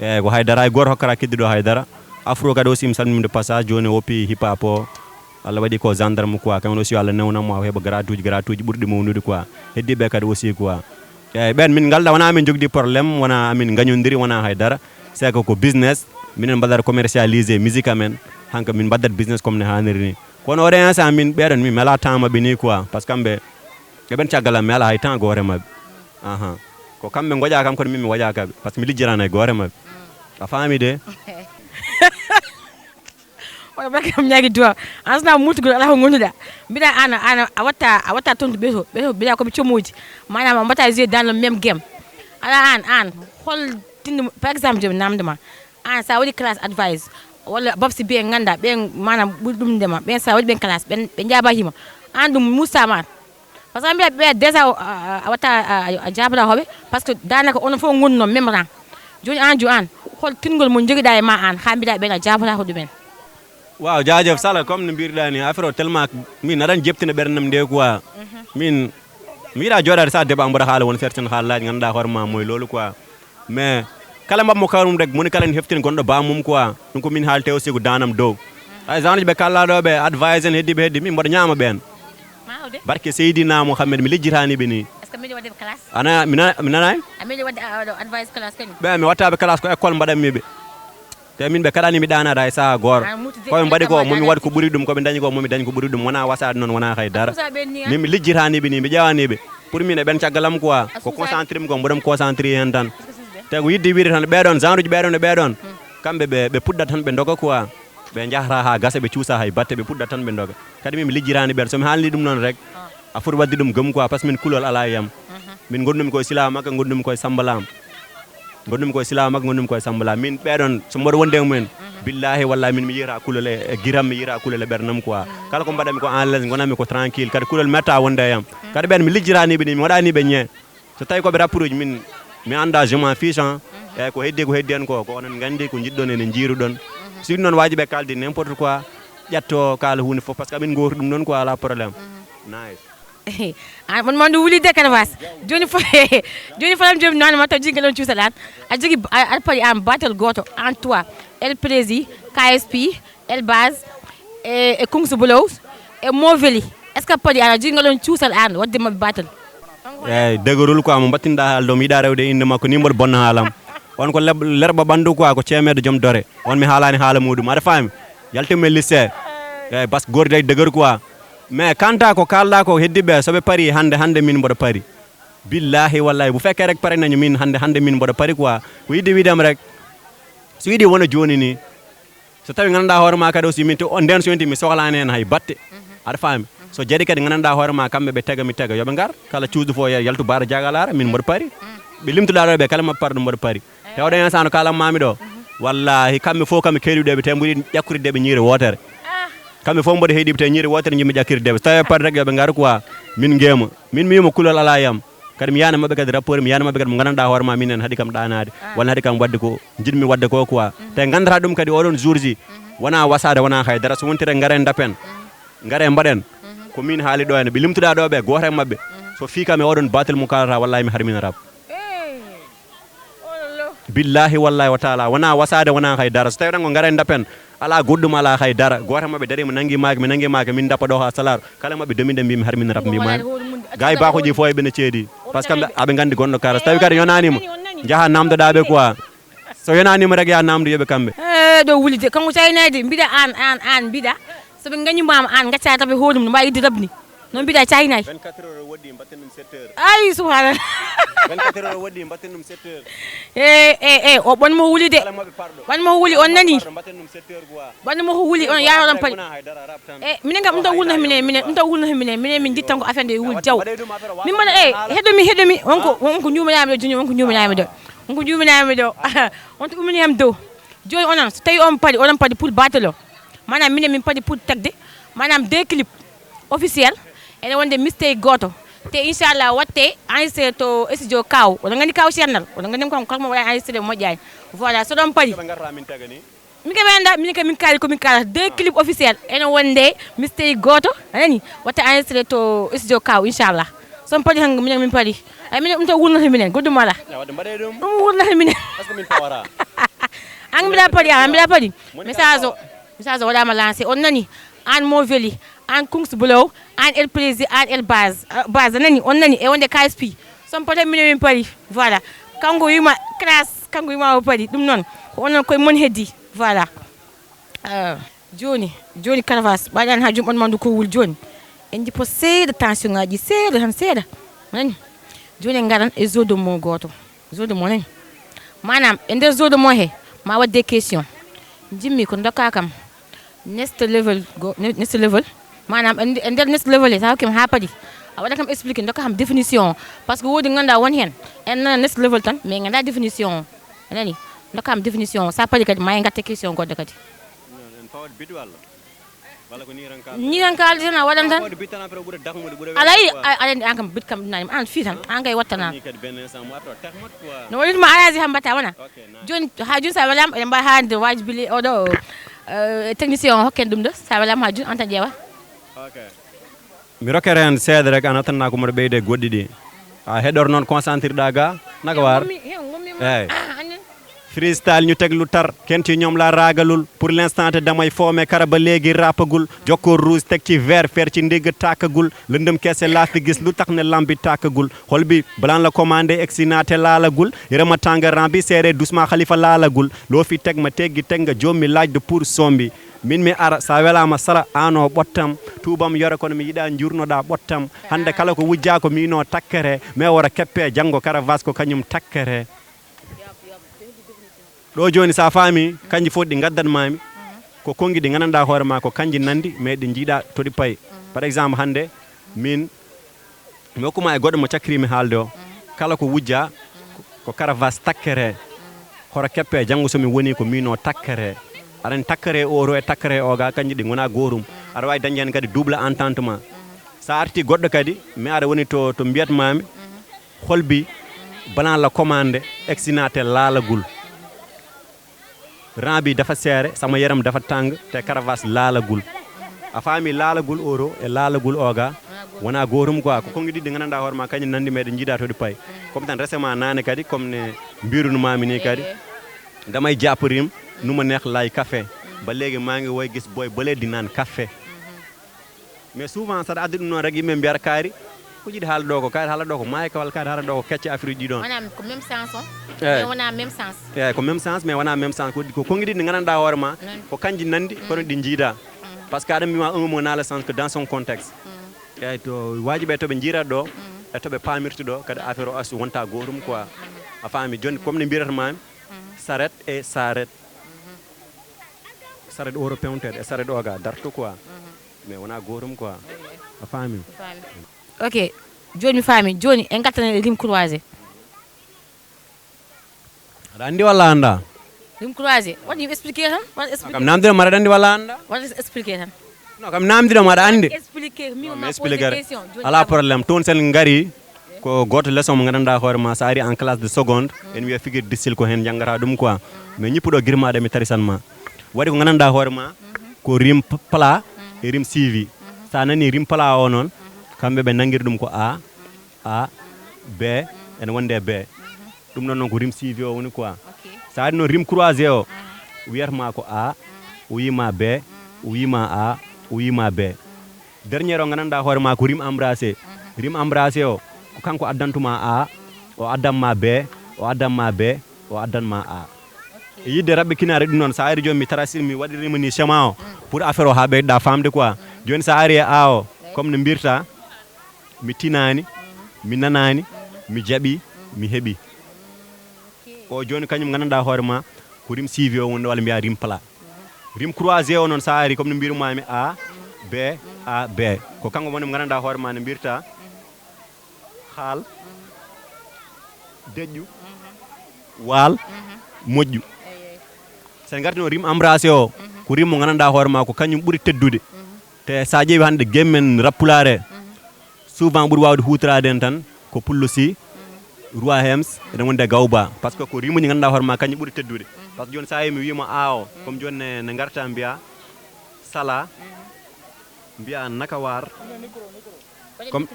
Eyyi ko haydara hay goto hokkata keddiɗo haydara. Afro kadi aussi mi salminde passage joni o woppi hip hop o. Allah waɗi ko gendarme quoi, kamɓe aussi Allah newnamo o heɓa gratuit, gratuit ɓurɗi mawnude quoi. Heddi ɓe kadi aussi quoi. Eyyi, ɓen min ngalda, wona min jogdi problème, wona amin gañodiri, wona haydara. C'est que ko business, minen mbaɗata commercialisé musique amen, hanka min mbaɗat business comme ne haniri ni. Kono oɗo instant min ɓeɗon min mela temps maɓɓe ni quoi, parce que kamɓe eɓen caggal am mi ala hay temps gore maɓɓe. Aha. Ko kamɓe goƴa kam kono min mi waƴa kaɓe, parce que mi lijjirana e gore maɓɓe. A faami de? Oɗo barke am ñaagi duwa. An sona murtugol ala ko gonduɗa. Mbiɗa an an a watta a watta tontu ɓeto ɓeto mbiɗa koɓe comoji. Manam a mbatta jeu dans le même game. Ala an an hol tinde par exemple jomi namdema. An sa waɗi classe advice walla babsi ɓe ganda ɓe manam ɓuri ɗum ndema ɓen sa waɗi ɓen classe ɓen ɓe jaaba hima. An ɗum mustama an. Parce que mbiya ɓe déjà a watta a jabata hoɓe. Parce que danaka onon fof gonduno même rang. Joni an jo an hol tingol mo joguiɗa e ma an ha mbiɗa ɓen a jabata ko ɗumen? Waaw, jaajëf Sala, comme no mbiruɗa ni affaire o tellement min aɗan jebtina ɓerdam nde quoi. Min mi yiɗa joɗade sa débat mboɗo haala won certaine haalaaji ganduɗa hoore ma moy loolu quoi. Mais kala mbaɗ mo kawrum rek moni kala ne heftina gonɗo bamum quoi. Ɗum ko min haalte aussi ko danam dow. Ay genre ji ɓe kallaɗo ɓe advice en heddiɓe heddi min mboɗo ñaama ɓen. Barke Seydina Mouhamed mi lijjitani ɓe ni. Ana mi nanay? Ɓe mi wattaɓe classe ko école mbaɗanmi ɓe. Te min ɓe kaɗani mi ɗanade hay saha gooro. Koɓe mbaɗi ko momi waɗi ko ɓuri ɗum koɓe dañi ko momi dañi ko ɓuri ɗum wona wasade noon wona hay dara. Min mi lijjitaniɓe ni mi ƴewaniɓe. Pour min e ɓen caggalam quoi ko concentré mi ko mboɗom concentré hen tan. Te ko yidde wiide tan ɓeɗon genre uji ɓeɗon e ɓeɗon. Kamɓe ɓe ɓe puɗɗat tan ɓe doga quoi. Ɓe jahata ha gasa ɓe cuusa hay batte ɓe puɗɗat tan ɓe doga. Kadi min mi lijjitani ɓen somi haalni ɗum noon rek. A foti wadde ɗum gëm quoi parce que min kulol ala e yam. Min gondumi koye sila makka gondumi koye samba lam. Gondumi koye sila makka gondumi koye samba lam min ɓeɗon so mboɗo wonde e mumen. Billahi wallahi min mi yiyata kulol e giram mi yiyata kulol e ɓernam quoi. Kala ko mbaɗanmi ko en l'aise gonanmi ko tranquille kadi kulol metta wonde e yam. Kadi ɓen mi lijjitaniɓe ni mi waɗaniɓe ñe. So tawi koɓe rapport uji min mi anda je m'en fiche en. Eyyi ko heddi ko heddi en ko ko onon gandi ko jiɗɗon ene jiiruɗon. Surtout noon waji ɓe kaldi n'importe quoi. Ƴetto kala hunde foof parce que amin gowti ɗum noon quoi ala problème. Nice. An mon mawde wuli de Canavas. Joni fo joni fo joni non ma taw jigel on cuusal an. A jogi aɗa paɗi an batel goto an toi. El Prési, K S P, El Baz, e e Kungsu Blows, e Moveli. Est ce que paɗi an a jogi ngal on cuusal an wadde maɓɓe batel? Eyyi dëgërul quoi mo mbattinɗa haalde o mi yiɗa rewde inde makko ni mboɗo bonna haalam. On ko lerɓa ɓandu quoi ko ceemeɗo joom dore. On mi haalani haala muɗum aɗa faami. Yaltimmi e lycée. Eyyi bas gordey dëgër quoi. Mais kanta ko kalɗa ko heddiɓe soɓe paari hande hande min mboɗo paari. Billahi wallahi bu fekke rek paari nañu min hande hande min mboɗo paari quoi. Ko yidde wiidam rek. So yiɗi wona joni ni. So tawi ganduɗa hoore ma kadi aussi min to nden so yonti mi sohlani hen hay batte. Aɗa faami? So jaari kadi ganduɗa hoore ma kamɓe ɓe tega mi tega yoɓe gar kala cuusɗo fof yaltu baara jagalara min mboɗo paari. Ɓe limtuɗa ɗo ɓe kala mbaɗa paari ɗum mboɗo paari. Te oɗo instant no kalanmami ɗo. Wallahi kamɓe fof kamɓe keeɗiɗeɓe te mboɗi ƴakkude deɓe ñiire wotere. Kamɓe fof mboɗo heeɗiɓe te ñiire wotere jimmi ƴakkirdeɓe so tawi paari rek yoɓe gar quoi. Min gema min mi wima kulol ala yam. Kadi mi yana mabɓe kadi rapport mi yana mabɓe kadi mo gandanɗa hoore ma minen haɗi kam ɗanade walla haɗi kam wadde ko jiɗmi wadde ko quoi. Te gandata ɗum kadi oɗon jour ji wona wasade wona haydara so wontire garen dapen. Gare mbaɗen. Ko min haali ɗo henne ɓe limtuɗa ɗo ɓe goto e mabɓe. So fii kam e oɗon batel mo kalata wallahi mi harmina rab. Billahi wallahi wa taala wona wasade wona hay dara so tawi tan ko garen dapen. Ala goɗɗum ala hay dara goto mabɓe dari mi nangi maki mi nangi maki min dappa ɗo ha salar kala mabɓe domiɗen mbi mi harmini rab mbi mami. Gay bakoji fo e ɓene ceedi. Parce que aɓe gandi gonɗo kara so tawi kadi yonanima. Jaaha namdoɗaɓe quoi. So yonanima rek ya namdo yoɓe kamɓe. E ɗo wulide kanko caynayde mbiɗa an an an mbiɗa. Soɓe gañumama an gacca rab e hoore mum no mbawi yidde rab ni. No mbiɗa caynay. Ay subhanallah. E e e o ɓon mo wuli de. Ɓan mo wuli on nani. Ɓan mo wuli on yaroɗon paɗi. E minen kam ɗum taw wulnata minen minen ɗum taw wulnata minen minen min jittan ko affaire nde wul jaw. Min mbaɗa e heɗomi heɗomi wonko wonko juumanami ɗo joni wonko juumanami ɗo. Wonko juumanami ɗo. On to ummini hem dow. Joni onon so tawi on paɗi oɗon paɗi pour batelo. Manam minen min paɗi pour tagde. Manam deux clip. Officiel ene wonde mistake goto. Te inchallah watte enregistré to studio kaw oɗon gandi kaw chernal oɗon gandi kam kalmo waɗa enregistré moƴƴani. Voilà so ɗon paɗi. Min kam anda min kam min kaali komin kala deux clip officiel ene wonde mistake goto anani watte enregistré to studio kaw inchallah. Son paɗi tan minen min paɗi. Ay minen ɗum tan wurnata minen goɗɗum ala. Ɗum wurnata minen. An mbiɗa paɗi an mbiɗa paɗi. Message o message o waɗama lancé on nani. An mo veli, an kungs blow, an el plaisir, an el base. Base nani, on nani, e wonde K S P. Son pote mino min pari. Voilà. Kanko yuma classe, kanko yuma o pari. Ɗum noon, ko onon koye mon heddi. Voilà. Euh, joni, joni Caravas, ɓaɗan ha jum on mandu ko wul joni. En jippo seeɗa tension ngaji, seeɗa tan seeɗa. Nani? Joni en ngaran e jeu de mots goto. Jeu de mots nani? Manam, e nder jeu de mots he, ma wadde question. Jimmi ko dokka kam. Next level, go, ne- next level. Manam, e nder- e nder next level he, sa hokkima ha paadi. A waɗa kam expliqué, dokka kam définition. Parce que wodi ganda won hen. En nana next level tan, mais ganda définition. A nani? Dokka kam définition. Sa paadi kadi, ma en gatta question goɗɗo kadi. En pawat bit walla? Walla ko ni tan kalda? Ni tan kalda tan a waɗan tan. Fawde bit tan après ɓura dakmude, ɓura alay. Weesude quoi. A- aɗa andi an kam bit kam ɗum nani an fi tan an kay wattana. Ni kadi ben instant mo arto takmat quoi. No waɗitma alaji ham mbatta wona. Ok, nice. Joni ha joni sa welama eɗen mbawi haalde waji bili oɗo, euh, technicien o hokken ɗum ɗo sa welama ha joni an tan ƴeewa. Ok. Mi rokkere heen seeɗa rek, a nattanaa ko mboɗo ɓeyde goɗɗi ɗi. A heɗor noon concentré ɗa ga, naka waar? Eyyi. Freestyle ñu teg lu tar, kenti ñoom la raagalul. Pour l'instant te damay foome kara ba léegi rappagul. Jokkoo rouge teg ci vert, fer ci ndigg tàkkagul. Lëndëm kese laa fi gis, lu tax ne lambi tàkkagul. Xol bi balaan la commandé, egsi naa te laalagul. Yërëma tàngaran bi seere doucement, xalifa laalagul. Loo fi teg ma teggi, teg nga jommi laaj de pour sombi. Min mi ara, sa welaama sara, ano ɓottam. Tuubam yore kono mi yiɗa njurnoɗa ɓottam. Hannde kala ko wujja ko miino takkere. Mais wora keppe janngo Caravas ko kañum takkere. Ɗo jooni sa faami, kanji fof ɗi ngaddanmaami, ko konngi ɗi nganndanɗa hoore ma ko kanji nanndi, mais ɗi njiiɗa to ɗi payi. Par exemple, hannde min mi hokkuma e goɗɗo mo cakkiri mi haalde o. Kala ko wujja ko Caravas takkere. Hora keppe janngo so mi woni ko miino takkere. Aɗa anndi takkere oto e takkere oga kanji ɗi ngona gootum. Aɗa waawi dañde heen kadi double entendement. Sa arti goɗɗo kadi, mi ara woni to, to mbiyatmami, holbi balan la commande, exinate laalagul. Rang bi dafa seere, sama yaram dafa tàng, te Caravas laalagul. A faami laalagul oto e laalagul oga, wona gootum quoi. Ko konngi ɗiɗi ɗi nganndanɗa hoore ma, kañum nanndi meɗen njiida to ɗi payi. Comme tan récemment naane kadi, comme ne mbirunumami ni kadi, damay jàpp rim, nu ma neex lay café. Ba léegi maa ngi woy gis booy bële di naan café. Mais souvent saɗa addi ɗum noon rek, yimɓe mbiyata kaari, ko jiɗi haala ɗo ko, kaari haala ɗo ko maayo kawal, kaari haala ɗo ko kecce affaire uji ɗi ɗon. Maanaam ko même sens o, mais wona même sens. Eyyi, ko même sens, mais wona même sens. Ko, ko konngi ɗiɗi ɗi nganndanɗa hoore ma, ko kanji nanndi, kono ɗi njiida. Parce que aɗa mbima un mot n'a le sens que dans son contexte. Eyyi, to wajiɓe to ɓe njiirata ɗo, e to ɓe paamirta ɗo, kadi affaire o as wonta gootum quoi. A faami? Joni, comme ne mbiyatata mami, saret e saret. Saret oto pewnteɗo e saret oga darto quoi. Mais wona gootum quoi. A faami? Ok, joni mi faami. Joni en gattana rime croisé. Aɗa anndi walla annda? Rime croisé. Waɗi expliqué tan. Waɗi expliqué. Kam namdira mara aɗa anndi walla annda? Waɗi expliqué tan. No, kam namdira mara aɗa anndi? Expliqué. Mi expliqué. Ala problème. Toon sen ngari ko gooto leçon mo nganndanɗa hoore ma, sa ari en classe de seconde, en wiya figure de style ko heen njanngata ɗum quoi. Mais ñippuɗo girmaɗo mi tarisan ma. Waɗi ko nganndanɗa hoore ma, ko rime p- plat e rime suivi. Sa nani rime plat o noon, kamɓe ɓe nanngiri ɗum ko A, A, B, ene wonde B. Ɗum ɗon noon ko rime suivi o woni quoi. Sa ari noon rime croisé o, wiyatma ko A, o wima B, o wima A, o wima B. Dernier o nganndanɗa hoore ma ko rime embrassé. Rime embrassé o ko kanko addantuma A, o addanma B, o addanma B, o addanma A. E yidde raɓɓe kinaare ɗum noon, sa ari joni mi tarasir mi waɗirima ni schéma o pour affaire o ha ɓeyɗa famde quoi. Joni sa ari e A o, comme no mbirta, mi tinani, mi nanani, mi jaɓi, mi heɓi. O joni kañum nganndanɗa hoore ma ko rime suivi o woni ɗo, walla mbiya rime plat. Rime croisé o noon sa ari comme no mbirumami A, B, A, B. Ko kanko woni mo nganndanɗa hoore ma no mbirta haal, deƴƴu, waal, moƴƴu. Sen ngarti noon rime embrassé o, ko rime mo nganndanɗa hoore ma ko kañum ɓuri teddude. Te sa ƴeewi hannde game men rap pulaar he, souvent ɓuri wawde hutorade en tan ko Pullo Sy, Roi Hems, ene wonde Gawba. Parce que ko rimuji nganndanɗa hoore ma kañum ɓuri teddude. Parce que joni sa yehi mi wima A o, comme joni ne, ne ngarta mbiya sala, mbiya nakawar. Comme,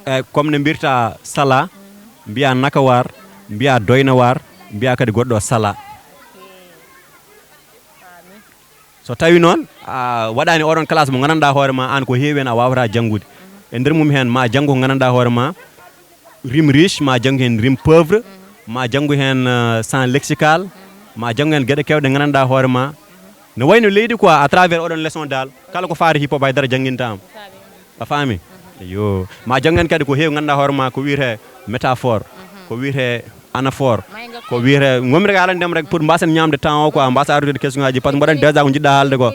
eyyi, comme ne mbirta sala, mbiya nakawar, mbiya doynawar, mbiya kadi goɗɗo sala. So tawi noon a waɗaani oɗon classe mo nganndanɗaa hoore ma aan ko heewi heen a waawataa janngude. E nder mum heen ma janngu ko nganndanɗaa hoore ma rime riche, ma janngu heen rime pauvre, ma janngu heen euh, sens lexical, ma janngu heen geɗe keewɗe nganndanɗaa hoore ma. No wayno leydi quoi à travers oɗon leçon dal kala ko faari hip hop haydara janngintaama. A faami? Yo ma janngu heen kadi ko heewi nganndanɗaa hoore ma ko wiyetee métaphore, ko wiyetee anaphore, ko wiyetee ngonmi rek haalande ma rek pour mbasen ñaamde temps o quoi, mbasa ardude question ngaji par ce que mboɗon déjà ko jiɗɗa haalde ko.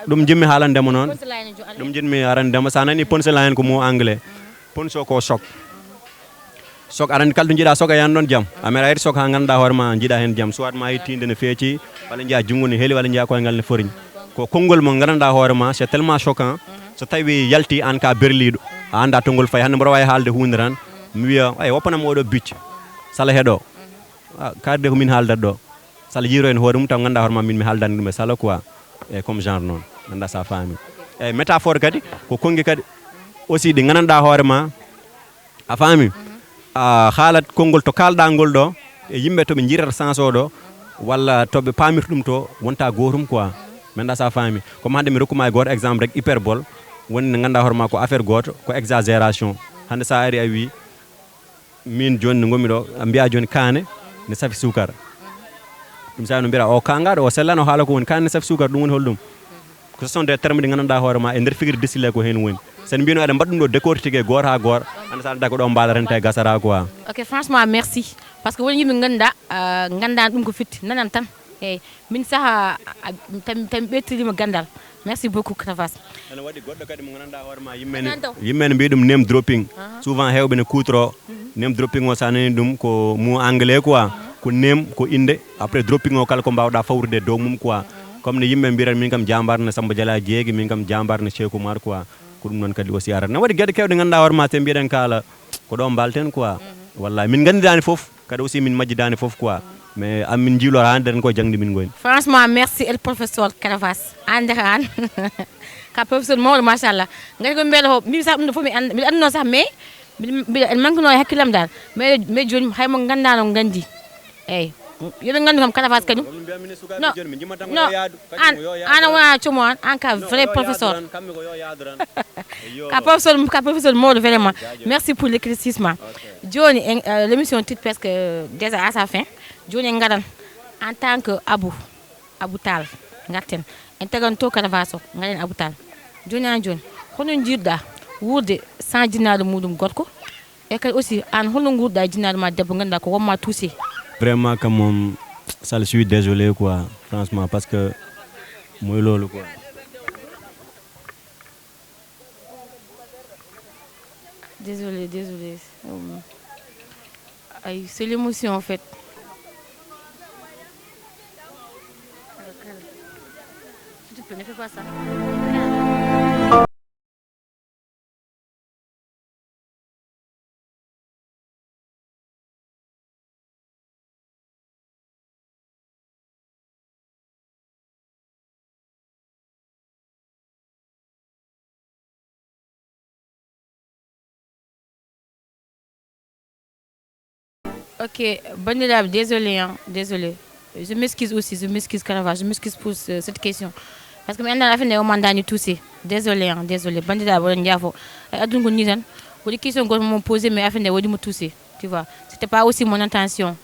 Ɗum jimmi haalande ma noon. Ɗum jiɗmi arande ma, so a nani punchline ko mot anglais. Punch o ko choc. Choc aɗa anndi kala to njiɗa choc a yan ɗon jam. A mera ayde choc ha nganndanɗaa hoore ma njiɗa heen jam, soit ma yittinde ne feeci, walla njiya junngo ne heli, walla njiya koyngal ne foriñ. Ko konngol mo nganndanɗaa hoore ma c'est tellement choquant. So tawi yalti aan ka berliiɗo, a annda to ngol fayi. Hannde mboɗo waawi haalde huunde tan mi wiya ay woppanam oɗo bicc sala heɗo. Ah, kaari de ko min haaldat ɗo. Sala yiiro heen hoore mum taw nganndanɗaa hoore ma min mi haaldanɗe ɗum e sala quoi. E comme genre noon, nganndanɗaa so a faami. Eyi métaphore kadi ko konngi kadi aussi ɗi nganndanɗaa hoore ma. A faami? A haalat konngol to kaalɗaa ngol ɗo e yimɓe to ɓe njirata sens o ɗo, walla to ɓe paamirta ɗum to wonta gootum quoi. Mi anndaa so a faami. Comme hannde mi rokkuma e gooto exemple rek, hyperbole, woni nde nganndanɗaa hoore ma ko affaire gooto, ko exagération. Hannde so a ari a wii min jooni nde ngonmi ɗo, a mbiya jooni kaane ne safi suukara. Ɗum saabi no mbiyata o kaangaɗo o sellano haala ko woni kaane ne safi suukara, ɗum woni holɗum? Ko ce sont des termes ɗi nganndanɗaa hoore ma e nder figure distillé ko heen woni. So en mbino eɗen mbaɗa ɗum ɗo décortiqué gooto ha gooto, hannde so a adda ko ɗo mbaalata en tawi gasata quoi. Ok, franchement merci, parce que woni yimɓe ngannduɗa nganndaani ɗum ko fitti, nanan tan. Eyyi, min saha a- a- tan tan ɓeytirima ganndal. Merci beaucoup, Cravache. Ene waɗi goɗɗo kadi mo nganndanɗaa hoore ma yimɓe ne yimɓe ne mbiya ɗum name dropping. Souvent heewɓe ne kuutoro name dropping o, so a nani ɗum ko mot anglais quoi. Ko name ko innde, après dropping o kala ko mbaawɗaa fawrude e dow mum quoi. Comme no yimɓe mbiyata min kam jambaar ne Samba Jala Jeegi, min kam jambaar ne Cheikh Oumar quoi. Ko ɗum noon kadi aussi arata ne waɗi geɗe kewɗe ngannduɗaa hoore ma te mbiyeɗen kaala ko ɗo mbalten quoi. Wallaahi min nganndirani fof. Kadi aussi min majjidani fof quoi. Mais amin jiilora hande en ko jangdi min goni. Franchement merci el professeur Caravas, an deka an ka professeur mawɗo machallah. Ngati ko mbiyata ko mbimi sax ɗum ɗo fof mi and- mbiɗa anduno sax mais mbiɗa- mbiɗa en manquino e hakkillam dal. Mais mais joni hay mo gandano gandi. Eyyi, yeɗo gandu kam Caravas kañum. No, no, an an a wona como an, an ka vrai professeur. Ka professeur, ka professeur mawɗo vraiment. Merci pour l'éclaircissement. Joni en, euh, l'émission titre presque euh, déjà à sa fin. Joni en garan en tant que Abou, Abou Tall, garten en tagan to Caravas o, garen Abou Tall. Joni an joni hono jiɗɗa wuurde sans jinnaɗo muɗum gorko? E kadi aussi an holno gurɗa e jinnaɗo ma debbo ganduɗa ko wonma touché? Vraiment kam moom, ça, je suis désolé quoi, franchement, parce que mooy loolu quoi. Désolé, désolé. Ay, c'est l'émotion en fait. S'il te plaît, ne fais pas ça. Ok, bandiraɓe, désolé, hein, désolé. Je m'excuse aussi, je m'excuse Caravas, je m'excuse pour ce- cette question. Parce que mi anndaa affaire nde o mandani touché. Désolé, hein, désolé. Bandiraɓe, oɗon jaafo. Ay, aduna ko ni tan. Woodi question goto mo posé, mais affaire nde waɗi mo touché. Tu vois, c'était pas aussi mon intention.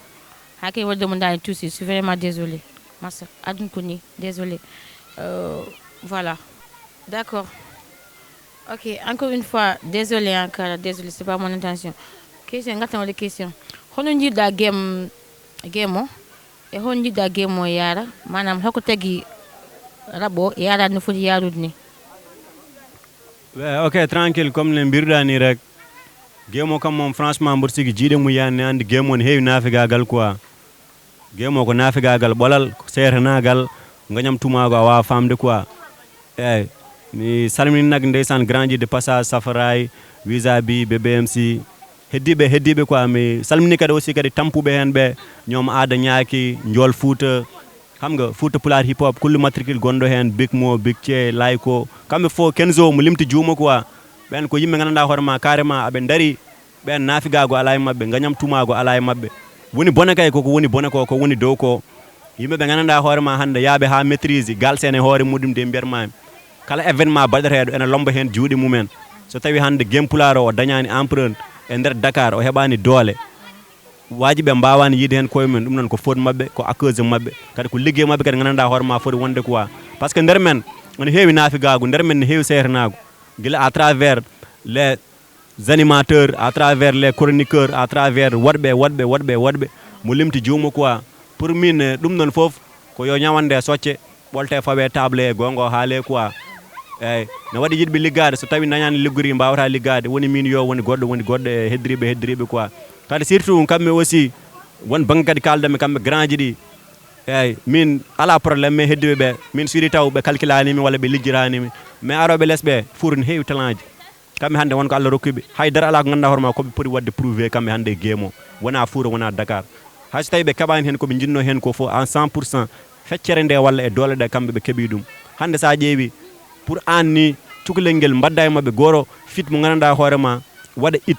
Hay kay wadde mo ndani touché, je suis vraiment désolé. Massa, aduna ko ni, désolé. Euh, voilà. D'accord. Ok, encore une fois, désolé encore, désolé, c'est pas mon intention. Question, ngartan wala question. Hono jiɗɗa game, game o? E hono jiɗɗa game o yaara? Maanaam hoko tagi rap o yaara no foti yaarude ni? Eh, ok, tranquille, comme ne mbirɗa ni rek. Game o kam moom franchement mboɗo sigi jiiɗe mum yani ne andi game o ne heewi naafigaagal quoi. Game o ko naafigaagal ɓolal, ko seertanaagal, ngañam tumaago a waawa faamde quoi. Eeyi, mi salmini nak ndeysaan grandi de passage Safaray, Wisabi, B B M C, heddiiɓe heddiiɓe quoi. Mi salmini kadi aussi kadi tampuɓe heen ɓe, ñoom Aada Ñaaki, Njool Fuuta, xam nga Fuuta Pulaar hip hop, kulli matricule gonɗo heen, Big Mo, Big Che, Layko, kamɓe fof, Kenzo mo limti juuma quoi. Ɓeen ko yimɓe nganndanɗaa hoore ma carrément aɓe ndari. Ɓeen naafigaagu alaa e maɓɓe, ngañam tumaagu alaa e maɓɓe. Woni bone kay koko woni bone ko, ko woni dow ko. Yimɓe ɓe nganndanɗaa hoore ma hannde, yaaɓe haa maîtrise galsen e hoore muɗum de, mbiyatmaami kala événement baɗeteeɗo ene lomba heen juuɗe mumen. So tawi hannde Game Pulaar o, o dañaani empereur e nder Dakar, o heɓaani doole, waaji ɓe mbaawaani yiide heen koye mum. Ɗum noon ko faute maɓɓe, ko à cause maɓɓe, kadi ko liggey maɓɓe kadi nganndanɗaa hoore ma foti wonde quoi. Parce que nder men ene heewi naafigaagu, nder men ne heewi seernaagu, gila à travers les animateurs, à travers les chroniqueurs, à travers waɗɓe, waɗɓe, waɗɓe, waɗɓe, mo limti juumo quoi. Pour min, eh, ɗum noon fof ko yo ñawande socce, ɓolte fawe table e goonga o haale quoi. Eyyi, ne waɗi yiɗɓe liggaade, so tawi dañaani liggori, mbaawata liggaade, woni min yo, woni goɗɗo, woni goɗɗo e heddiriiɓe, heddiriiɓe quoi. Kadi surtout kamɓe aussi, won bannge kadi kaaldanmi kamɓe grand ji ɗi. Eyyi, min alaa problème, mais heddiriiɓe ɓe, min suuɗi taw ɓe calculaani mi walla ɓe lijjiraani mi. Mais arooɓe les ɓe, fuur ne heewi talent ji. Kamɓe hannde won ko Allah rokki ɓe. Hay dara alaa ko ngannduɗaa hoore ma ko ɓe poti waɗde prouvé kamɓe hannde e game o. Wonaa Fuuta, wonaa Dakar. Hay so tawi ɓe keɓaani heen ko ɓe njiɗnoo heen ko fof en cent pour cent, feccere nde walla e doole ɗe kamɓe ɓe keɓi ɗum. Hannde so a ƴeewi, pour aan ni, cukalel ngel mbaɗda e maɓɓe gooto fit mo nganndanɗaa hoore ma, waɗa it.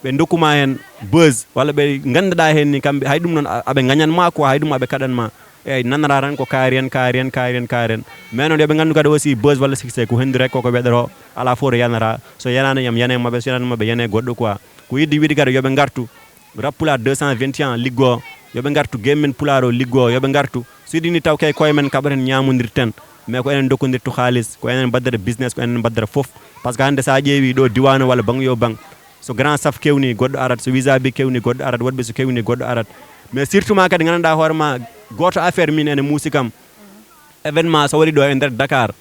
Ɓe ndokku ma heen buzz, walla ɓe ngannduɗaa heen ni kamɓe, hay ɗum noon a-, aɓe ngañan ma quoi, hay ɗum aɓe kaɗan ma. Eyyi, nanata tan ko kaari en, kaari en, kaari en, kaari en. Mais noon yo ɓe nganndu kadi aussi buzz walla succès ko henndu rek koko weɗoro, alaa fof to yanata. So yanaani yam, yane maɓɓe, so yanaani maɓɓe, yane goɗɗo quoi. Ko yiɗde wiide kadi yo ɓe ngartu. Rap Pulaar deux cent vingt et un liggoo, yo ɓe ngartu. Game Men Pulaar o liggoo, yo ɓe ngartu. So ɗini taw kay koye men kaɓaten, ñaamondirten. Mais ko enen ndokkondirtu haalis, ko enen mbaddata business, ko enen mbaddata fof. Parce que hannde so a ƴeewi ɗo diwaan o walla bang yo bang, so Grand Saf kewni, goɗɗo arat, so Wisabi kewni, goɗɗo arat, woɗɓe so kewni, goɗɗo arat. Mais surtout ma kadi nganndanɗaa hoore ma, gooto affaire min ene muusi kam. Événement so waɗi ɗo e nder Dakar,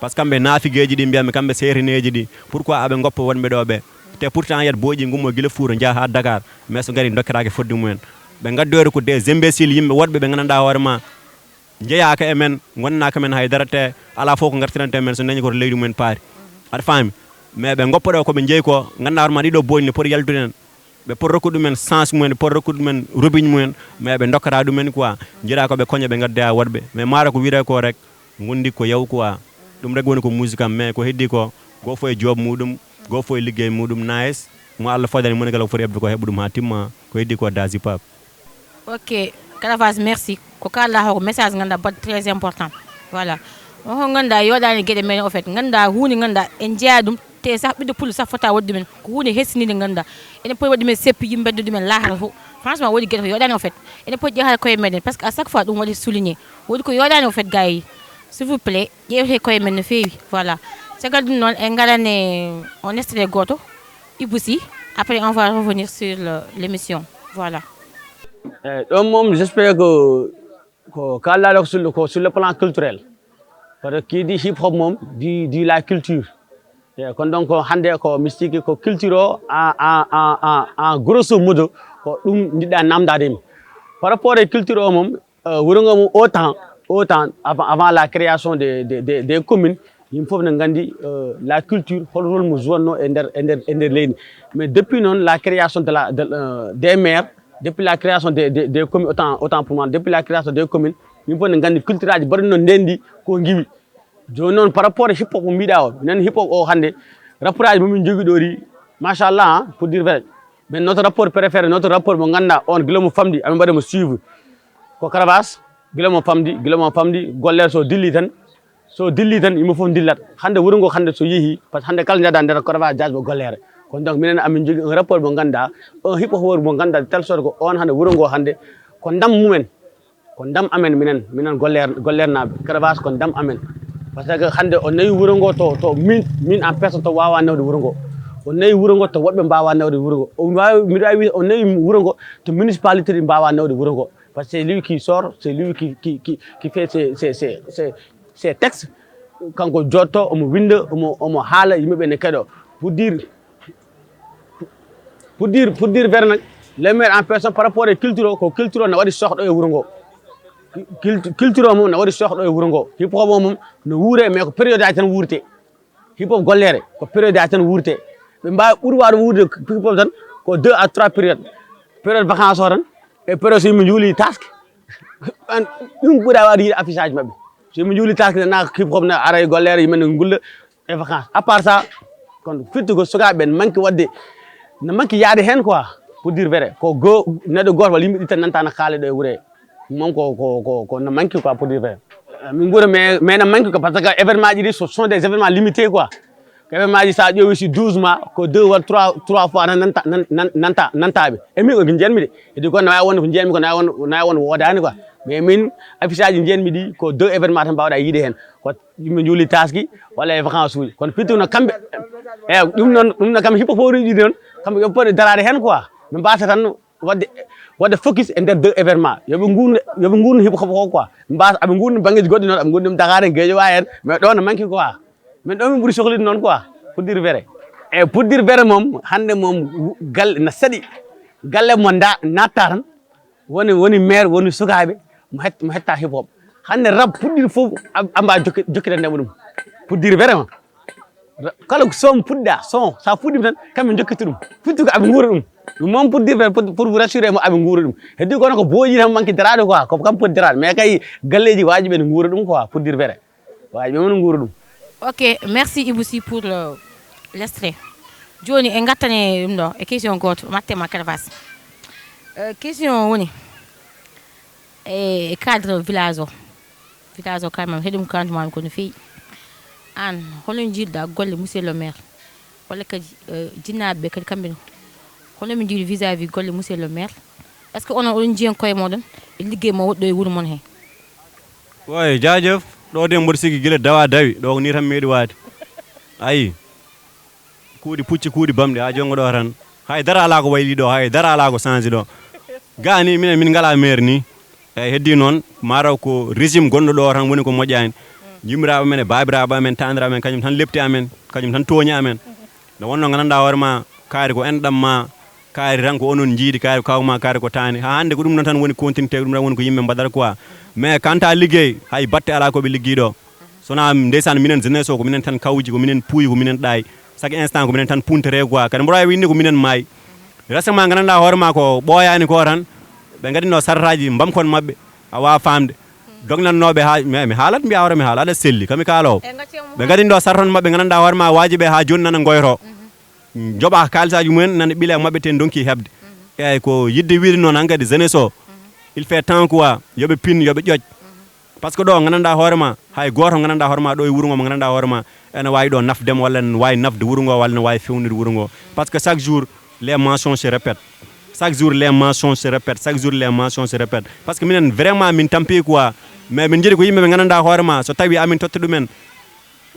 parce que kamɓe naafigeeji ɗi mbiyatmi, kamɓe seerineeji ɗi, pourquoi aɓe ngoppa wonɓe ɗo ɓe? Te pourtant yiyat booyji ngummo gila Fuuta njaha haa Dakar, mais so ngari dokketaake fodde mumen. Ɓe ngaddoyta ko des imbéciles, yimɓe woɗɓe ɓe nganndanɗaa hoore ma, njeyaaka e men, ngonnaaka men hay dara, te alaa fof ko ngartiranta men so dañi ko to leydi mumen paari. Aɗa faami? Mais ɓe ngoppa ɗo ko ɓe njeyi ko, nganndanɗaa hoore ma ɗiɗo booyji ne poti yaltude en. Ɓe poti rokkude ɗumen chance mumen, ɓe poti rokkude ɗumen robiñ mumen, mais ɓe ndokkata ɗumen quoi. Njiɗa ko ɓe koña, ɓe ngaddoya woɗɓe. Mais maaro ko wiyata ko rek, ngondi ko yaw quoi. Ɗum rek woni ko muusi kam, mais ko heddi ko, goo fof e job muɗum, goo fof e liggey muɗum, nice. Mo Allah fodani, mo ne kala ko foti heɓde ko heɓa ɗum haa timma, ko heddi ko daasi pap. Ok, Caravage, merci. Ko kaalɗaa ko, ko message ngannduɗaa baɗɗo très important. Voilà. On ko ngannduɗaa yooɗaani geɗe men, au fait, ngannduɗaa huunde ngannduɗaa en njeyaa ɗum, te sax ɓiɗɗo pullo sax fota waɗde ɗumen. Ko huunde hestininde ngannduɗaa. Ene poti waɗde ɗumen seppi, yimɓe mbedda ɗumen laakara fof. Franchement, woodi geɗe ko yooɗaani, au fait. Ene poti ƴeewtaade koye meɗen, parce que à chaque fois ɗum waɗi souligné. Woodi ko yooɗaani, au fait, gars yi. S'il vous plaît, ƴeewte koye men no feewi. Voilà. Caggal ɗum noon, en ngaran e on extrait gooto, Ibou Sy. Après, on va revenir sur le, l'émission. Voilà. Eh, ɗon moom, j'espère que ko kaalɗaa ɗo ko sur le, ko sur le plan culturel. Parce que qui dit hip hop moom dit, dit la culture. Eh, kono donc hannde ko mystique, ko culture o en, en, en, en, en grosso modo, ko ɗum njiɗɗaa naamndaade mi. Par rapport e culture o moom, eh, wuro ngo moom, au temps, au temps, avant, avant la création des, des, des, des communes, yimɓe fof ne nganndi, eh, la culture hol rôle mo jouatnoo e nder, e nder, e nder leydi. Mais depuis noon la création de la, de, eh, des maires, depuis la création des, des, des communes, autant, autant pour moi, depuis la création des communes, yimɓe fof ne nganndi culture aji baɗɗi noon ndenndi ko ngiwi. Jooni noon, par rapport e hip hop mo mbiɗa o, minen hip hop o hannde, rappeur aji momin jogii ɗo ɗi, machallah, hein, pour dire vrai. Mais notre rappeur préféré, notre rappeur mo ngannduɗaa on, gila mo famɗi, amin mbaɗa mo suivre. Ko Caravage, gila mo famɗi, gila mo famɗi, gollere so dilli tan, so dilli tan, yimɓe fof dillat. Hannde wuro ngo hannde so yehi, parce que hannde kala njaada nder Caravage jaajɓo gollere. Kono donc minen amin jogii un rappeur mo ngannduɗaa, un hip hopeur mo ngannduɗaa, de telle sorte que on hannde wuro ngo hannde, ko ndam mumen. Ko ndam amen minen, minen goller, gollernaaɓe. Caravage ko ndam amen. Parce que hannde o nawi wuro ngo to, to min, min en personne to waawa nawde wuro ngo. O nawi wuro ngo to woɗɓe mbaawa nawde wuro ngo. O waawi, mbiɗa waawi wiide o nawi wuro ngo to municipalité ɗi mbaawa nawde wuro ngo. Parce que c'est lui qui sort, c'est lui qui, qui, qui, qui fait ses, ses, ses, ses, ses textes. Kanko jotto, omo winnda, omo, omo haala, yimɓe ɓe ne keɗo. Pour dire, pour dire, pour dire vrai nag, le maire en personne par rapport e culture o, ko culture o no waɗi soohɗo e wuro ngo. Cultu-, culture o moom no waɗi soohɗo e wuro ngo. Hip hop o moom no wuure, mais ko période aji tan wuurte. Hip hop gollere, ko période aji tan wuurte. Ɓe mbaawi ɓuri waawde wuurde hip hop tan ko deux à trois période. Période vacances o tan, e période so yimɓe njuuli task. An, ɗum ɓuri waawde yiide affiche aji maɓɓe. So yimɓe njuuli task, na hip hop na ara e gollere, yimɓe ne ngulla. E vacances. À part ça, kono firti ko sukaaɓe ɓen manque waɗde, no manque yaade heen quoi, pour dire vrai. Ko go, neɗɗo gooto walla yimɓe ɗiɗi tan nanta no kaale ɗo e wuro he. Moom ko ko ko ko na manque quoi, pour dire vrai. Min nguura mais mais na manque quoi, parce que événement ji ɗi ce sont des événements limités quoi. Ko événement ji, sa ƴeewi si douze mois ko deux walla trois trois fois tan nanta nan- nan- nanta nantaɓe. E min ko njiyanmi de, heddi ko na wawi wonde ko njiyanmi ko na wawi won na wawi won wodani quoi. Mais min, affiche aji njiyanmi ɗi ko deux événement tan mbawɗa yiide hen. Ko yimɓe juuli taski walla e vacance uji, kono firti no kamɓe, e ɗum noon ɗum no kamɓe hippo fowruji ɗi noon, kamɓe yoɓe poti darade hen quoi. Ɓe mbasa tan wadde wadde focus e nder deux événement, yoɓe gurne yoɓe gurne hip hop o quoi. Mbasa aɓe gurni banggueji goɗɗi noon, aɓe gurni ɗum Dakar en, Guédiawaye en, mais ɗo no manque quoi. Min ɗo min ɓuuri sohlude noon quoi, pour dire vrai. E pour dire vrai moom, hannde moom, galle na saɗi. Galle mo da natta tan, woni woni maire, woni sukaaɓe, mo het mo hetta hip hop. Hannde rap puɗɗiɗo fof, a mbawa jokkitande mo ɗum, pour dire vraiment. Kala ko son puɗɗa son, sa puɗɗima tan kamɓe jokkita ɗum, firti ko aɓe guura ɗum. Ɗum moom pour dire vrai, pour vous rassurer mo, aɓe guura ɗum. Heddi kono ko booji tan manque daraade quoi, ko kam poti daraade, mais kay galleji wajiɓe ne guura ɗum quoi, pour dire vrai. Wajiɓe moon guura ɗum. Ok, merci Ibou Sy pour le l'extrait. Joni e gattane ɗum ɗo e question goto matte ma Caravas. Question woni e cadre village o. Village o quand même heɗum kandumami ko no feewi. An hono jiiɗɗa golle monsieur le maire, walla kadi jinnaɓeɓe kadi kamɓene hono ɓe jiiɗi vis à vis golle monsieur le maire? Est ce que onon oɗon jiyan koye moɗon e ligguey mo woɗɗo e wuuro mon he? Way jaajëf. Ɗo de mboɗo sikki gila dawa dawi ɗo ko ni tan meeɗi waade. Ayi. Kuuɗi pucci kuuɗi bamɗi ha jongo ɗo tan. Hay dara ala ko wayli ɗo, hay dara ala ko sansi ɗo. Gani minen min ngala maire ni. Eyyi heddi noon mataw ko régime gonɗo ɗo tan woni ko moƴƴani. Yumiraɓe men e babiraɓe amen taniraɓe men kañum tan lepti amen, kañum tan tooñi amen. Nde wonno gandanɗa hoore ma kaari ko enɗam ma, kaari tan ko onon jiidi, kaari ko kawma, kaari ko tani. Ha hande ko ɗum ɗon tan woni continuité, ko ɗum tan woni ko yimɓe mbaɗata quoi. Mais quant à liggey hay batte ala koɓe liggi ɗo. Sona ndeysaan minen jeunesse o ko minen tan kawji, ko minen puuyi, ko minen ɗaayi. Chaque instant ko minen tan puntere quoi. Kadi mboɗo wawi winde ko minen maayi. Récemment gandanɗa hoore ma ko ɓooyani ko tan ɓe gadino sarataji mbamkon mabɓe. A wawa famde. Dognannoɓe ha mi haalat mbiya hoore mi haala aɗa selli kami kaalowo. Ɓe gadino saratan mabɓe gandanɗa hoore ma waji ɓe ha joni nana goyto. Joɓa kalisaji mumen nana ɓiila mabɓe te donki hebde. Eyyi ko yidde wiide noon hankadi jeunesse o. Il fait temps quoi yoɓe pin yoɓe ƴoƴ. Par ce que ɗo gandanɗa hoorema hay goto gandanɗa hoorema ɗo e wuuro ngo mo gandanɗa hoorema ene wawi ɗo nafdema walla ene wawi nafde wuuro ngo walla ene wawi fewnude wuuro ngo. Par ce que chaque jour les mensonges se répètent. Chaque jour les mensonges se répètent, chaque jour les mensonges se répètent. Par ce que minen vraiment min tampi quoi. Mais min jiiɗi ko yimɓe ɓe gandanɗa hoorema so tawi amin totta ɗumen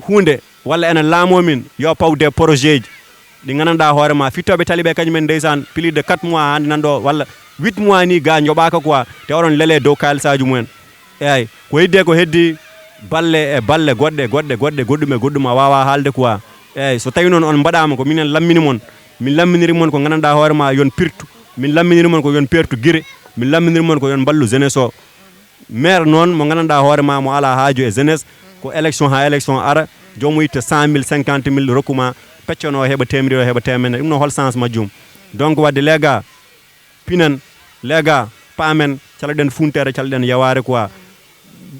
hunde walla ene laamo min yo paw des projet ji. Ɗi gandanɗa hoorema fittoɓe taliɓe kañum en ndeysaan plus de quatre mois hande nan ɗo walla huit mois ni ga joɓaka quoi. Te oɗon leele dow kalisaji mumen. Eyyi ko heddi ko heddi balle e balle goɗɗe goɗɗe goɗɗe goɗɗum e goɗɗum a wawa haalde quoi. Eyyi so tawi noon on mbaɗama ko minen lammini mon, min lamminiri mon ko gandanɗa hoorema yon pirtu, min lamminiri mon ko yon pertu guire, min lamminiri mon ko yon mballu jeunesse o. Maire noon mo gandanɗa hoorema mo ala haaju e jeunesse, ko élection ha élection ara, joomum itta cent mille cinquante mille rokkuma, peccono o heɓa temedere o heɓa temedere ɗum noon hol sens majjum? Donc wadde les gars, pinen les gars, paamen, caloɗen funtere caloɗen yaware quoi.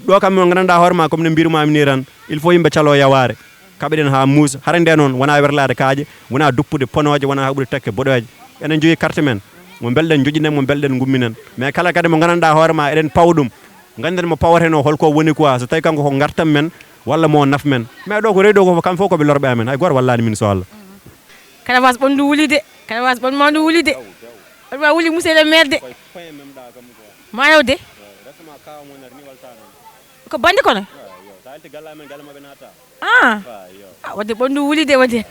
Ɗo kam mo gandanɗa hoorema comme no mbirumami ni tan, il faut yimɓe calo yaware. Kaɓeɗen ha muusa, hara nde noon wona werlade kaaƴe, wona duppude ponoje, wona haɓude tekke boɗoje. Enen jogui carte men mo belɗen joƴƴinen mo belɗen gumminen. Mais kala kadi mo gandanɗa hoorema eɗen pawa ɗum, ganden mo pawaten o holko woni quoi, so tawi kanko ko gartam men walla mo naf men. Mais ɗo ko rewi ɗo ko kam fof koɓe lorɓe amen, hay goto wallani min so Allah. Caravas ɓondu wuli de. Caravas ɓon mawdu wuli de. Ɓon ma wuli monsieur le maire de. Mayo de. Ko bandi kono? Ah. Ah, wadde ɓondu wuli de wadde.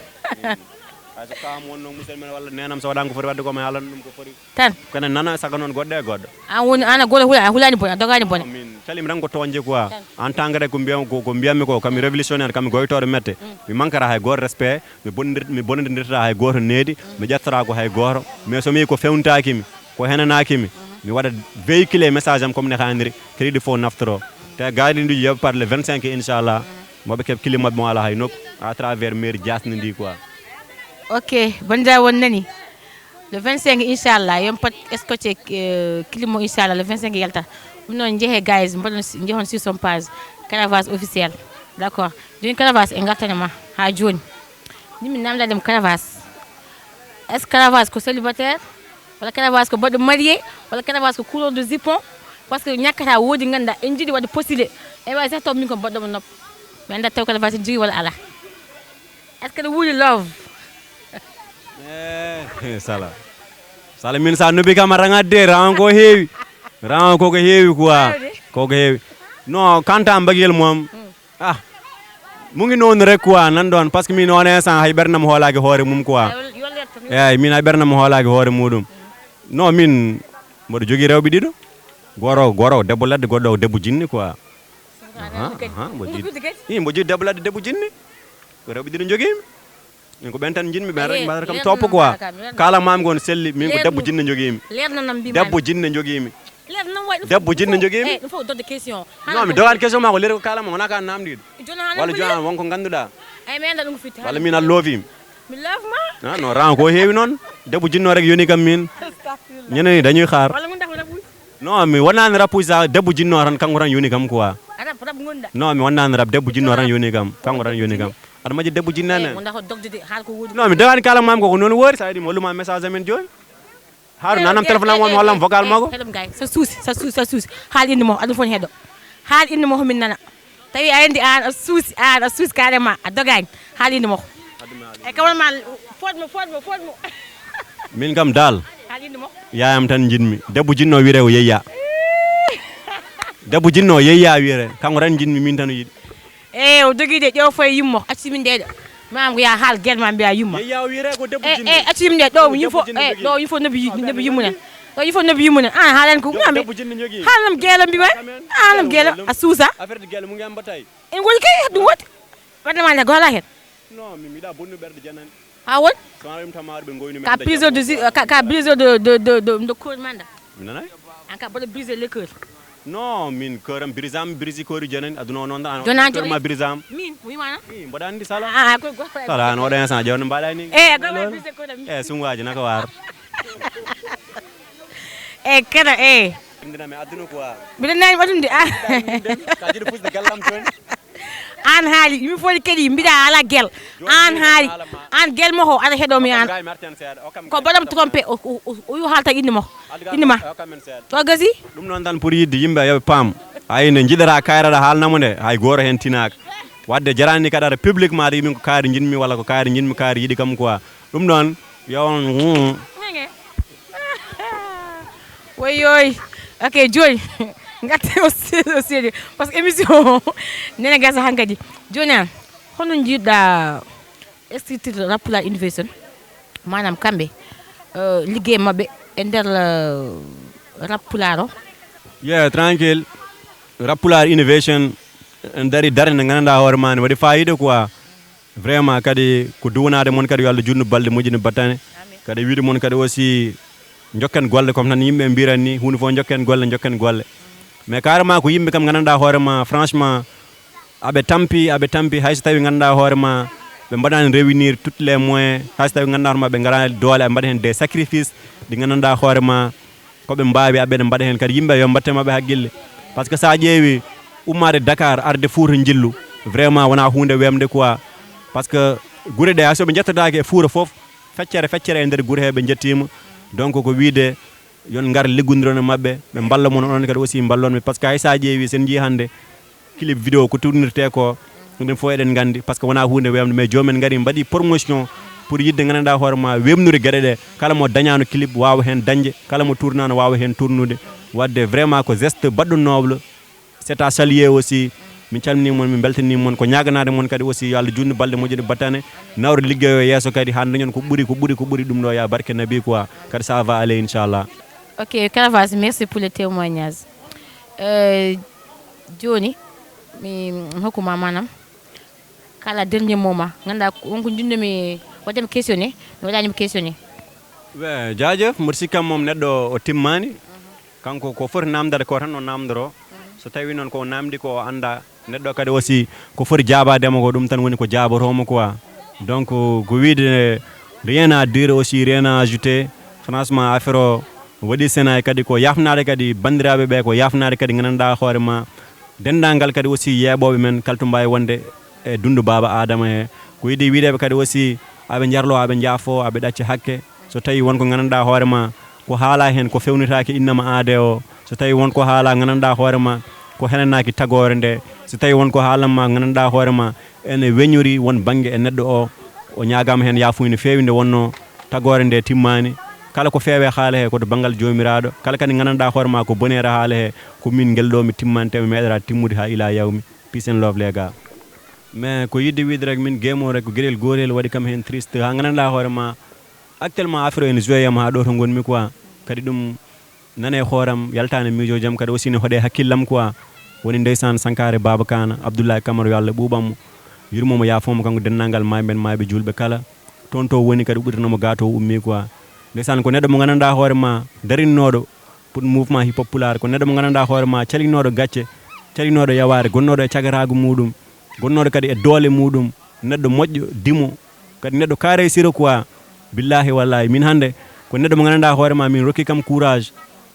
Hay so kawam wonno musidɗo men walla nenam so waɗan ko foti wadde ko mi haalan ɗum ko foti. Tan. Kono nana saka noon goɗɗo e goɗɗo. An woni an a goto hula a hulani bone a dogani bone. Min calimi tan ko toñde quoi. En tant que ko mbiyam ko ko mbiyammi ko kami révolutionnaire kami goytoɗo mette. Mi mankata hay goto respect, mi bondir mi bondirta hay goto needi, mi ƴettata ko hay goto. Mais so mi ko fewntakimi, ko henanakimi, mi waɗa véhiculer message am comme ne haniri, kadi ɗi fof naftoro. Te gayɗinɗuji yeɓa par le vingt-cinq inchallah. Moɓe keɓ clip mabɓe mo ala hay nokku à travers mairie jasni ndi quoi. Ok, bandiraɓe on nani le vingt-cinq inchallah yon pat scotché clip mo inchallah le vingt-cinq yalta. Ɗum noon jeehe guys mbaɗon jehon sur son page Caravas officiel. D'accord, joni Caravas e gartane ma ha joni. Min mi namdadem Caravas, est ce que Caravas ko célibataire? Walla Caravas ko baɗɗo marié? Walla Caravas ko couleur de jupon? Parce que ñakkata woodi ngannduɗaa en jiɗi waɗde postulé. En wawi sax taw min ko baɗɗomo noppo. Mi annda taw kala vati jogi walla ala. Est ce que ɗo wuuri love? Eh, sala sala min sa nobi kam a raŋat de raŋa ko heewi. Raŋa koko heewi quoi. Koko heewi. Non, kanta mbagiyel moom. Ah, mu ngi noonu rek quoi, nan ɗon, parce que min on instant hay ɓernam hoolaaki hoore mum quoi. Eyyi, min hay ɓernam hoolaaki hoore muɗum. Non, min mboɗo jogii rewɓe ɗiɗo. Goro goro debbo ladde, goɗɗo o debbo jinni quoi. Aha, aha, mbo jiɗi i mbo jiɗi debbo ladde, debbo jinni. Ko rewɓe ɗiɗo jogiimi. Min ko ɓen tan jinmi ɓen rek mbaɗata kam top quoi. Kala mami kon selli, min ko debbo jinne jogiimi. Debbo jinne jogiimi. Debbo jinne jogiimi. Ɗum fof dodde question. Non, mi dogani question ma ko leer ko kala ma wona ka namdiɗo. Walla jona wonko ganduɗa. Ay mi anda ɗum ko fitta. Walla min a loofima. Mi loofma. Ah, non, ran ko heewi noon. Debbo jinno rek yoni kam min. Ñeneni dañuy xaar. Walla ngun dafa rabu. Non, mi wonani rapuji sa debbo jinno tan kanko tan yoni kam quoi. Arab rab gonda. Non, mi wonani rab debbo jinno tan yoni kam. Kanko tan yoni kam. Aɗa majji debbo jinnane. Mo dafa dogde de har ko wodi. Non, mi dogani kala mam koko noon woori sa yiɗi mo luma message amen joni. Haru nanam téléphone am o mi hollam vocal mako. Hello guy. Sa suusi, sa suusi, sa suusi. Haal indi mo aɗum fon heɗo. Haal indi mo homin nana. Tawi a andi an a suusi, an a suusi carrément a dogani. Haal indi mo. E kamal ma fodmo fodmo fodmo. Min kam dal. Haal indi mo. Yayam tan jinmi. Debbo jinno wire o yeyya. Debbo jinno yeyya wire. Kanko tan jinmi min tan o yiɗi. E o dogi de ƴeew foye yummo acci min de ɗo. Mam ko ya haal gel ma mbiya yumma. Yeyya o wire ko debbo jinno. E acci min de ɗo yufo e ɗo yufo nobi nobi yummunen. Ɗo yufo nobi yummunen an haalan ko ngami. Debbo jinno jogi. Haalanam geelo mbi way. Haalanam geelo a suusa. Affaire de gel mu ngi am ba tey. En woni kay ɗum woni. Wadde ma nde gola hen. Non, mi miɗa bonnu ɓerɗe janani. Ha won? Sono ɗum tamaɗo ɓe goynu. Ka briseur de ka briseur de de de de de cœur manda. Mi nanay. An ka boɗo briseur le cœur. Non, min cœur am brisam, brisi cœur janani aduna o noon da. Dona cœur ma brisam. Min wimana. Mboɗa andi sala. Ah, ko goto. Sala an oɗo instant jewno mbaɗa ni. Eh, goto briseur cœur am. Eh, sungwaji naka war. E kene e. Mbiɗa nani aduna quoi. Mbiɗa nani aduna de. Ka jiɗo fusde gallam toon. An haali mi foti kadi mbiɗa ala gel. An haali an gel mo ho aɗa heɗomi an. Ko baɗam trompé o yo haalta inde mo. Inde ma. To gasi. Ɗum noon tan pour yidde yimɓe yoɓe paam. Ay ne jiɗata kayraɗa haalnamo nde hay goto hen tinaka. Wadde jarani kadi ara public ma yimin ko kayri jinmi walla ko kayri jinmi kayri yiɗi kam quoi. Ɗum noon yo on. Woyoy. Ok, joni gatte o seedi par ce que émission o nene gasa hankadi. Joni an hono jiɗɗa structure rappula innovation? Manam kamɓe liggey mabɓe e nder rappularo. Yeah, tranquille. Rappularo innovation en dari darde nde gandanɗa hoore ma ne waɗi fayida quoi. Vraiment kadi ko duwanade mon kadi yo Allah junnu balɗe moƴƴi no battane. Kadi wiide mon kadi aussi jokken golle comme tan yimɓe mbirani ni hunde fof jokken golle jokken golle. Mais carrément ko yimɓe kam gandanɗa hoorema franchement aɓe tampi aɓe tampi hayso tawi gandanɗa hoorema ɓe mbaɗani réunir toutes les moyens hayso tawi gandanɗa hoorema ɓe garani doole aɓe mbaɗa hen des sacrifices ɗi gandanɗa hoorema koɓe mbawi aɓene mbaɗa hen kadi yimɓe yo mbatte mabɓe haqqille. Par ce que sa ƴeewi ummade Dakar arde Fouta jillu vraiment wona hunde wemde quoi. Par ce que guure ɗe hay soɓe jettodaki e Fouta foof feccere feccere e nder guure he ɓe jettima. Donc ko wiide yon ngar liggodiro no mabɓe ɓe mballa mon onon kadi aussi mballon ɓe par ce que hay sa ƴeewi sen jii hande clip vidéo ko tournirte ko ɗum fof eɗen gandi par ce que wona hunde wemde mais jomumen gari mbaɗi promotion pour yidde gandanɗa hoorema wemnude gueɗe ɗe kala mo dañano clip wawa hen dañde kala mo tournano wawa hen tournude. Wadde vraiment ko geste baɗɗo noble. C'est à saluer aussi. Min calmini mon min beltanima mon ko ñaganade mon kadi aussi yo Allah junnu balɗe moƴƴude battane nawre liggeyo yesso kadi ha dañon ko ɓuuri ko ɓuuri ko ɓuuri ɗum ɗo ya barke nabi quoi. Kadi ça va aller inchallah. Ok, Caravage, merci pour le témoignage. Joni mi hokkuma manam kala dernier moment ganduɗa wonko jinnomi waɗdemi questionné mi waɗanima questionné. We jaajef mboɗo sikkam moom neɗɗo o timmani. Kanko ko foti namdade ko tan o namdoro. So tawi noon ko o namdi ko o anda neɗɗo kadi aussi ko foti jaabademo ko ɗum tan woni ko jaabotomo quoi. Donc ko wiide rien à dire aussi rien à ajouter. Franchement affaire o waɗi sena kadi ko yafnade kadi bandiraɓe ɓe ko yafnade kadi gandanɗa hoorema. Denndaangal kadi aussi yeeɓooɓe men kala to mbaawi wonde e dunndu baaba Aadama he. Ko idii wiideeɓe kadi aussi aɓe njarloo, aɓe njaafoo, aɓe ɗacca hakke. So tawii won ko nganndanɗaa hoore maa ko haalaa heen, ko feewnitaake innama aadee o, So tawi won ko haala gandanɗa hoore ma ko henanaaki tagoore nde, so tawi won ko haalanma gandanɗa hoore ma ene weñori won bannge e neɗɗo o, o ñaagaama heen yaafuya no feewi nde wonnoo tagoore nde timmaani. Kala ko feewe haala he ko to banngal Joomiraaɗo, kala kadi gandanɗa hoore ma ko boneere haala he ko min ngel ɗo mi timmante mi meeɗata timmude haa ila yawmi. Peace and love les gars. Mais ko yidde wiide rek min Game o rek ko geɗel gootel waɗi kam heen triste haa gandanɗa hoore ma actuellement affaire o ene joué yam haa ɗo to ngonmi quoi. Kadi ɗum nane hooram yaltane miijo jam kadi aussi ne hoɗe hakkillam quoi. Woni ndeysaan Sankare Baba Kana Abdoulaye Camara yo Allah ɓuuɓammo yurmomo yaafomo kanko dennangal mayɓe men mayɓe julɓe kala. Toon to woni kadi ɓurtanamo ga to o ummi quoi. Ndeysaan ko neɗɗo mo gandanɗa hoore ma darinnoɗo pour mouvement hip hop pulaar ko neɗɗo mo gandanɗa hoore ma calinnoɗo gacce, calinnoɗo yawaare, gonnoɗo e cagaraagu muɗum, gonnoɗo kadi e doole muɗum, neɗɗo moƴƴo dimo, kadi neɗɗo carré siro quoi. Billahi wallahi min hannde ko neɗɗo mo gandanɗa hoore ma min rokki kam courage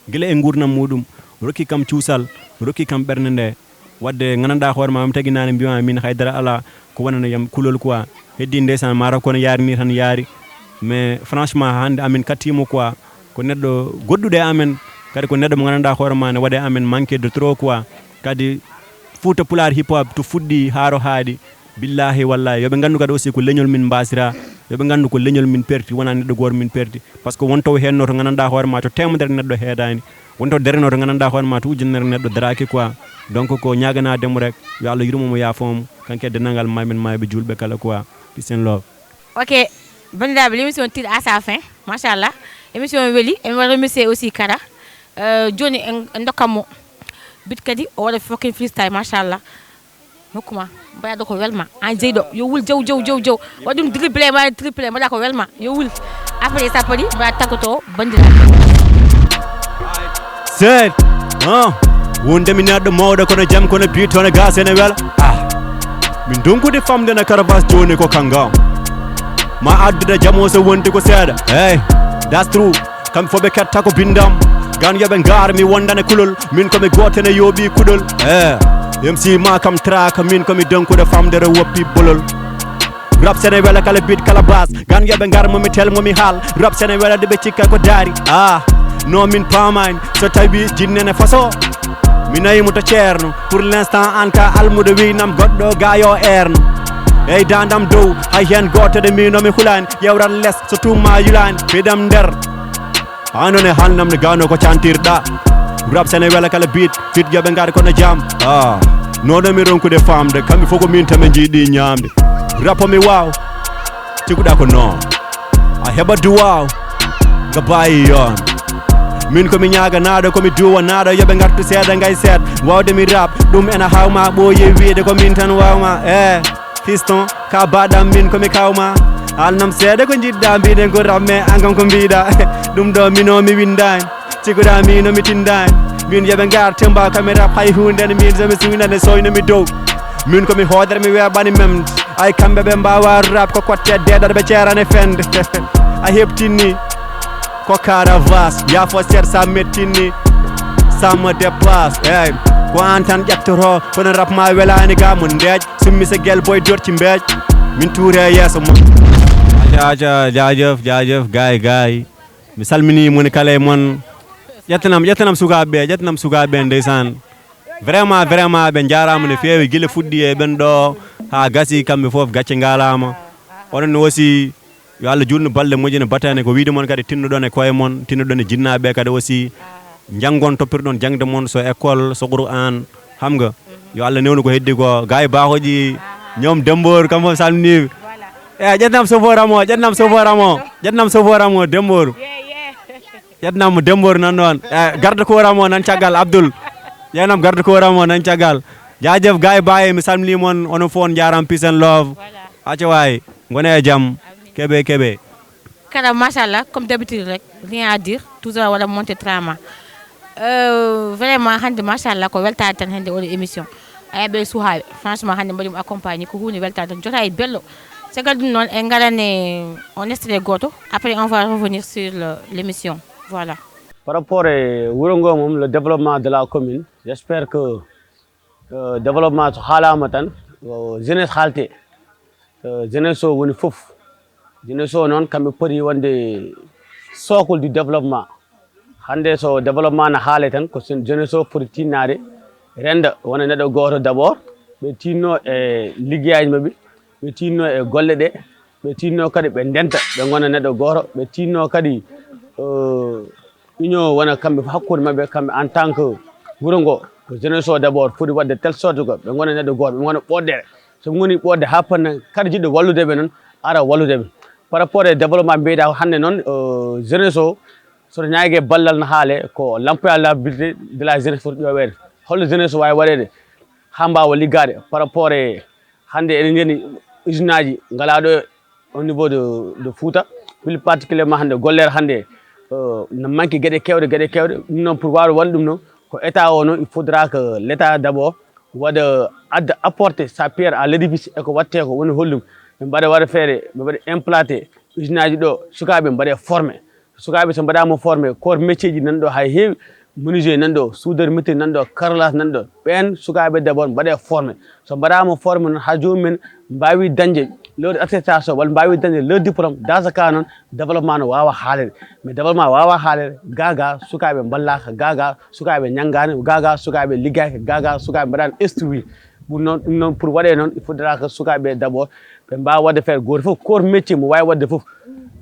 gila e gurdam muɗum, rokki kam cuusal, rokki kam ɓernde nde. Wadde gandanɗa hoore ma mi tagi nane mbiyama min haydara ala ko wonana yam kulol quoi. Heddi ndeysaan mataw kono yaari ni tan yaari. Mais franchement hannde amin kattimo quoi. Ko neɗɗo goɗɗuɗo e amen, kadi ko neɗɗo mo gandanɗa hoore ma ne waɗe amen manque de trop quoi. Kadi Fouta Pulaar hip hop to fuɗɗi haa ro haaɗi. Billahi wallahi yo ɓe ngandu kadi aussi ko leñol min mbasira, yo ɓe ngandu ko leñol min perti wona neɗɗo gooto min perti. Par ce que won taw henno to gandanɗa hoore ma to temedere neɗɗo heedani, won taw darino to gandanɗa hoore ma to ujunere neɗɗo daraki quoi. Donc ko ñaganademo rek yo Allah yurmomo yaafomo kanke dennangal ma men mayɓe julɓe kala quoi. Peace and love. Ok, bandiraɓe, l'émission tire à sa fin. Machallah, émission o weeli. Emi waɗa remercier aussi Kara. Euh, joni en en dokkat mo bit kadi o waɗa fucking freestyle. Machallah, hokkuma mbaɗa ɗo ko welma an jeyɗo yo wul jaw jaw jaw jaw. Waɗ ɗum dribble ma triple mbaɗa ko welma yo wul. Après sappo ɗi mbaɗa taggoto bandiraɓe. Seed uh, wondemi neɗɗo mawɗo kono jam kono biit hono gas ene wela ah. Min donkude famde no caravas joni ko kangam ma addude jamo so wonti ko seeɗa hey. That's true. Kamɓe fof ɓe ketta ko bindam gan yoɓe ngar mi wondane kulol min komi goto ene yooɓi kuɗol e mc ma kam traka min komi donkude famdere woppi bolol. Rap sene wela kala bit kala bas gan yoɓe ngar momi tel momi hal. Rap sene wela de ɓe cikka ko daari ah. No min pamani so tawi jinnene faso mi nayimo to ceerno pour l'instant an ka almudo winam goɗɗo gayo erno. Ey dandam dow hay hen goto de minomi hulani yewran les so tumma yulani fiɗam nder. Anone hannam ne gano ko cantirɗa. Rap sene wela kala bit fit yoɓe ngar kono jam ah. Nono mi ronkude famde kamɓe fof ko min tame jiiɗi ñamde. Rapo mi waw tiguɗa ko non a heɓa duwaw nga bayi yon. Min komi ñaganaɗo komi duwanaɗo yoɓe gartu seeɗa gay seeɗa wawde mi rap ɗum ena hawma ɓooyi wiide ko min tan wawma e eh. Fiston ka baɗam min komi kawma alnam seeɗa ko jiɗɗa mbiɗen ko ramme an kam ko mbiɗa. Ɗum ɗo mino mi windani siguɗa mino mi tindani min yoɓe gar temba kami rap hay hunde ne min somi suwinane soynomi dow. Min komi hoodere mi weɓani memde ay kamɓe ɓe mbawa rap ko kotte deɗat ɓe ceerane fende. A heɓtinni ko caravas yafo seeɗa sa mettinni samma dépasse eyyi ko an tan ƴettoto kono rap ma welani ga mo ndeeƴ summi sa gel boy dorti mbeej min tuure e yeeso ma. Aca aca jaajëf jaajëf gaay gaay mi salmini moni kala e mon ƴettanam ƴettanam sukaɓe ƴettanam sukaɓe ndeysaan. Vraiment vraiment ɓe jarama no feewi guila fuɗɗi e ɓen ɗo ha gasi kamɓe foof gacce ngalama. Onon aussi yo Allah juutnu balɗe moƴƴe no batani ko wiide mon kadi tinnoɗon e koye mon tinnoɗon e jinnaɓe kadi aussi janngon toppirɗon jangde mon so école so qur'an. Xam nga yo Allah newnu ko heddi ko gay bahoji ñoom dembor kam fof salminiɓe. E ƴetnam soforamo ƴetnam soforamo ƴetnam soforamo dembor. Ƴetnam dembor nan ɗon e garde koram o nan caggal abdoul. Ƴetnam garde koram o nan caggal. Jaajëf gay baye mi salmini mon onon fof on jaram peace and love. Acca waay ngone e jam. Keɓe keɓe. Kara machallah comme d'habitude rek, rien à dire, toujours wala monté trama. Euh, vraiment hande machallah ko weltade tan hande oɗo émission. Ayaɓe suhaɓe franchement hande mbaɗimo accompagné ko hunde weltade tan jota e bello. Caggal ɗum noon en garane on extrait goto, après on va revenir sur le- l'émission. Voilà. Par rapport e wuro ngo moom le développement de la commune, j'espère que euh, développement so haalama tan ko jeunesse haalte. Euh, jeunesse o woni fof. Jeunesse o noon kamɓe poti wonde socle du développement. Hannde so développement na haale tan, ko sen- jeunesse o foti tinnaade, renda wona neɗɗo gooto d'abord, ɓe tinno e liggeyaaji maɓɓe, ɓe tinno e golle ɗe, ɓe tinno kadi ɓe ndenta, ɓe ngona neɗɗo gooto, ɓe tinno kadi euh, union wona kamɓe fof hakkunde maɓɓe, kamɓe en tant que wuro ngo, ko jeunesse o d'abord foti waɗde telle sorte que ɓe ngona neɗɗo gooto, ɓe ngona ɓoɗɗere. So ɓe ngoni ɓoɗde haa panna, kadi jiɗɗo wallude ɓe noon, ara wallude ɓe. Par rapport e développement mbiyɗa ko hannde noon, euh, jeunesse o soto ñaage ballal no haale, ko l'employabilité de la jeunesse foti ƴooweede. Holno jeunesse o waawi waɗeede haa mbaawa liggaade par rapport e hannde eɗen njani usine aji ngalaa ɗo au niveau de, de Fouta, plus particulièrement hannde gollere hannde, euh, no manque geɗe kewɗe, geɗe kewɗe. Ɗum noon, pour waawde waɗde ɗum noon, ko état o noon, il faudra que l'état d'abord waɗa, adda, apporter sa pierre à l'édifice e ko waɗte ko, woni hollum ɓe mbaɗa waɗa feere, ɓe mbaɗa implanter usine aji ɗo, sukaaɓe mbaɗe formé. Sukaaɓe so mbaɗaama formé, corps métier ji nan ɗo hay heewi, menuisier nan ɗo, soudeur métier nan ɗo, carrelage nan ɗo, ɓeen sukaaɓe d'abord mbaɗe formé. So mbaɗaama formé noon, haa joomum en mbaawi dañde leur attestation walla mbaawi dañde leur diplôme, dans ce cas noon, développement no waawa haalede. Mais développement waawa haalede, gaa gaa sukaaɓe mballaaka, gaa gaa sukaaɓe ñanngaani, gaa gaa sukaaɓe liggaaki, gaa gaa sukaaɓe mbaɗaani instruire. Ɗum noon, ɗum noon pour waɗe noon, il faudra que sukaaɓe d'abord ɓe mbaawa waɗde feere gooto fof, corps métier mo waawi waɗde fof,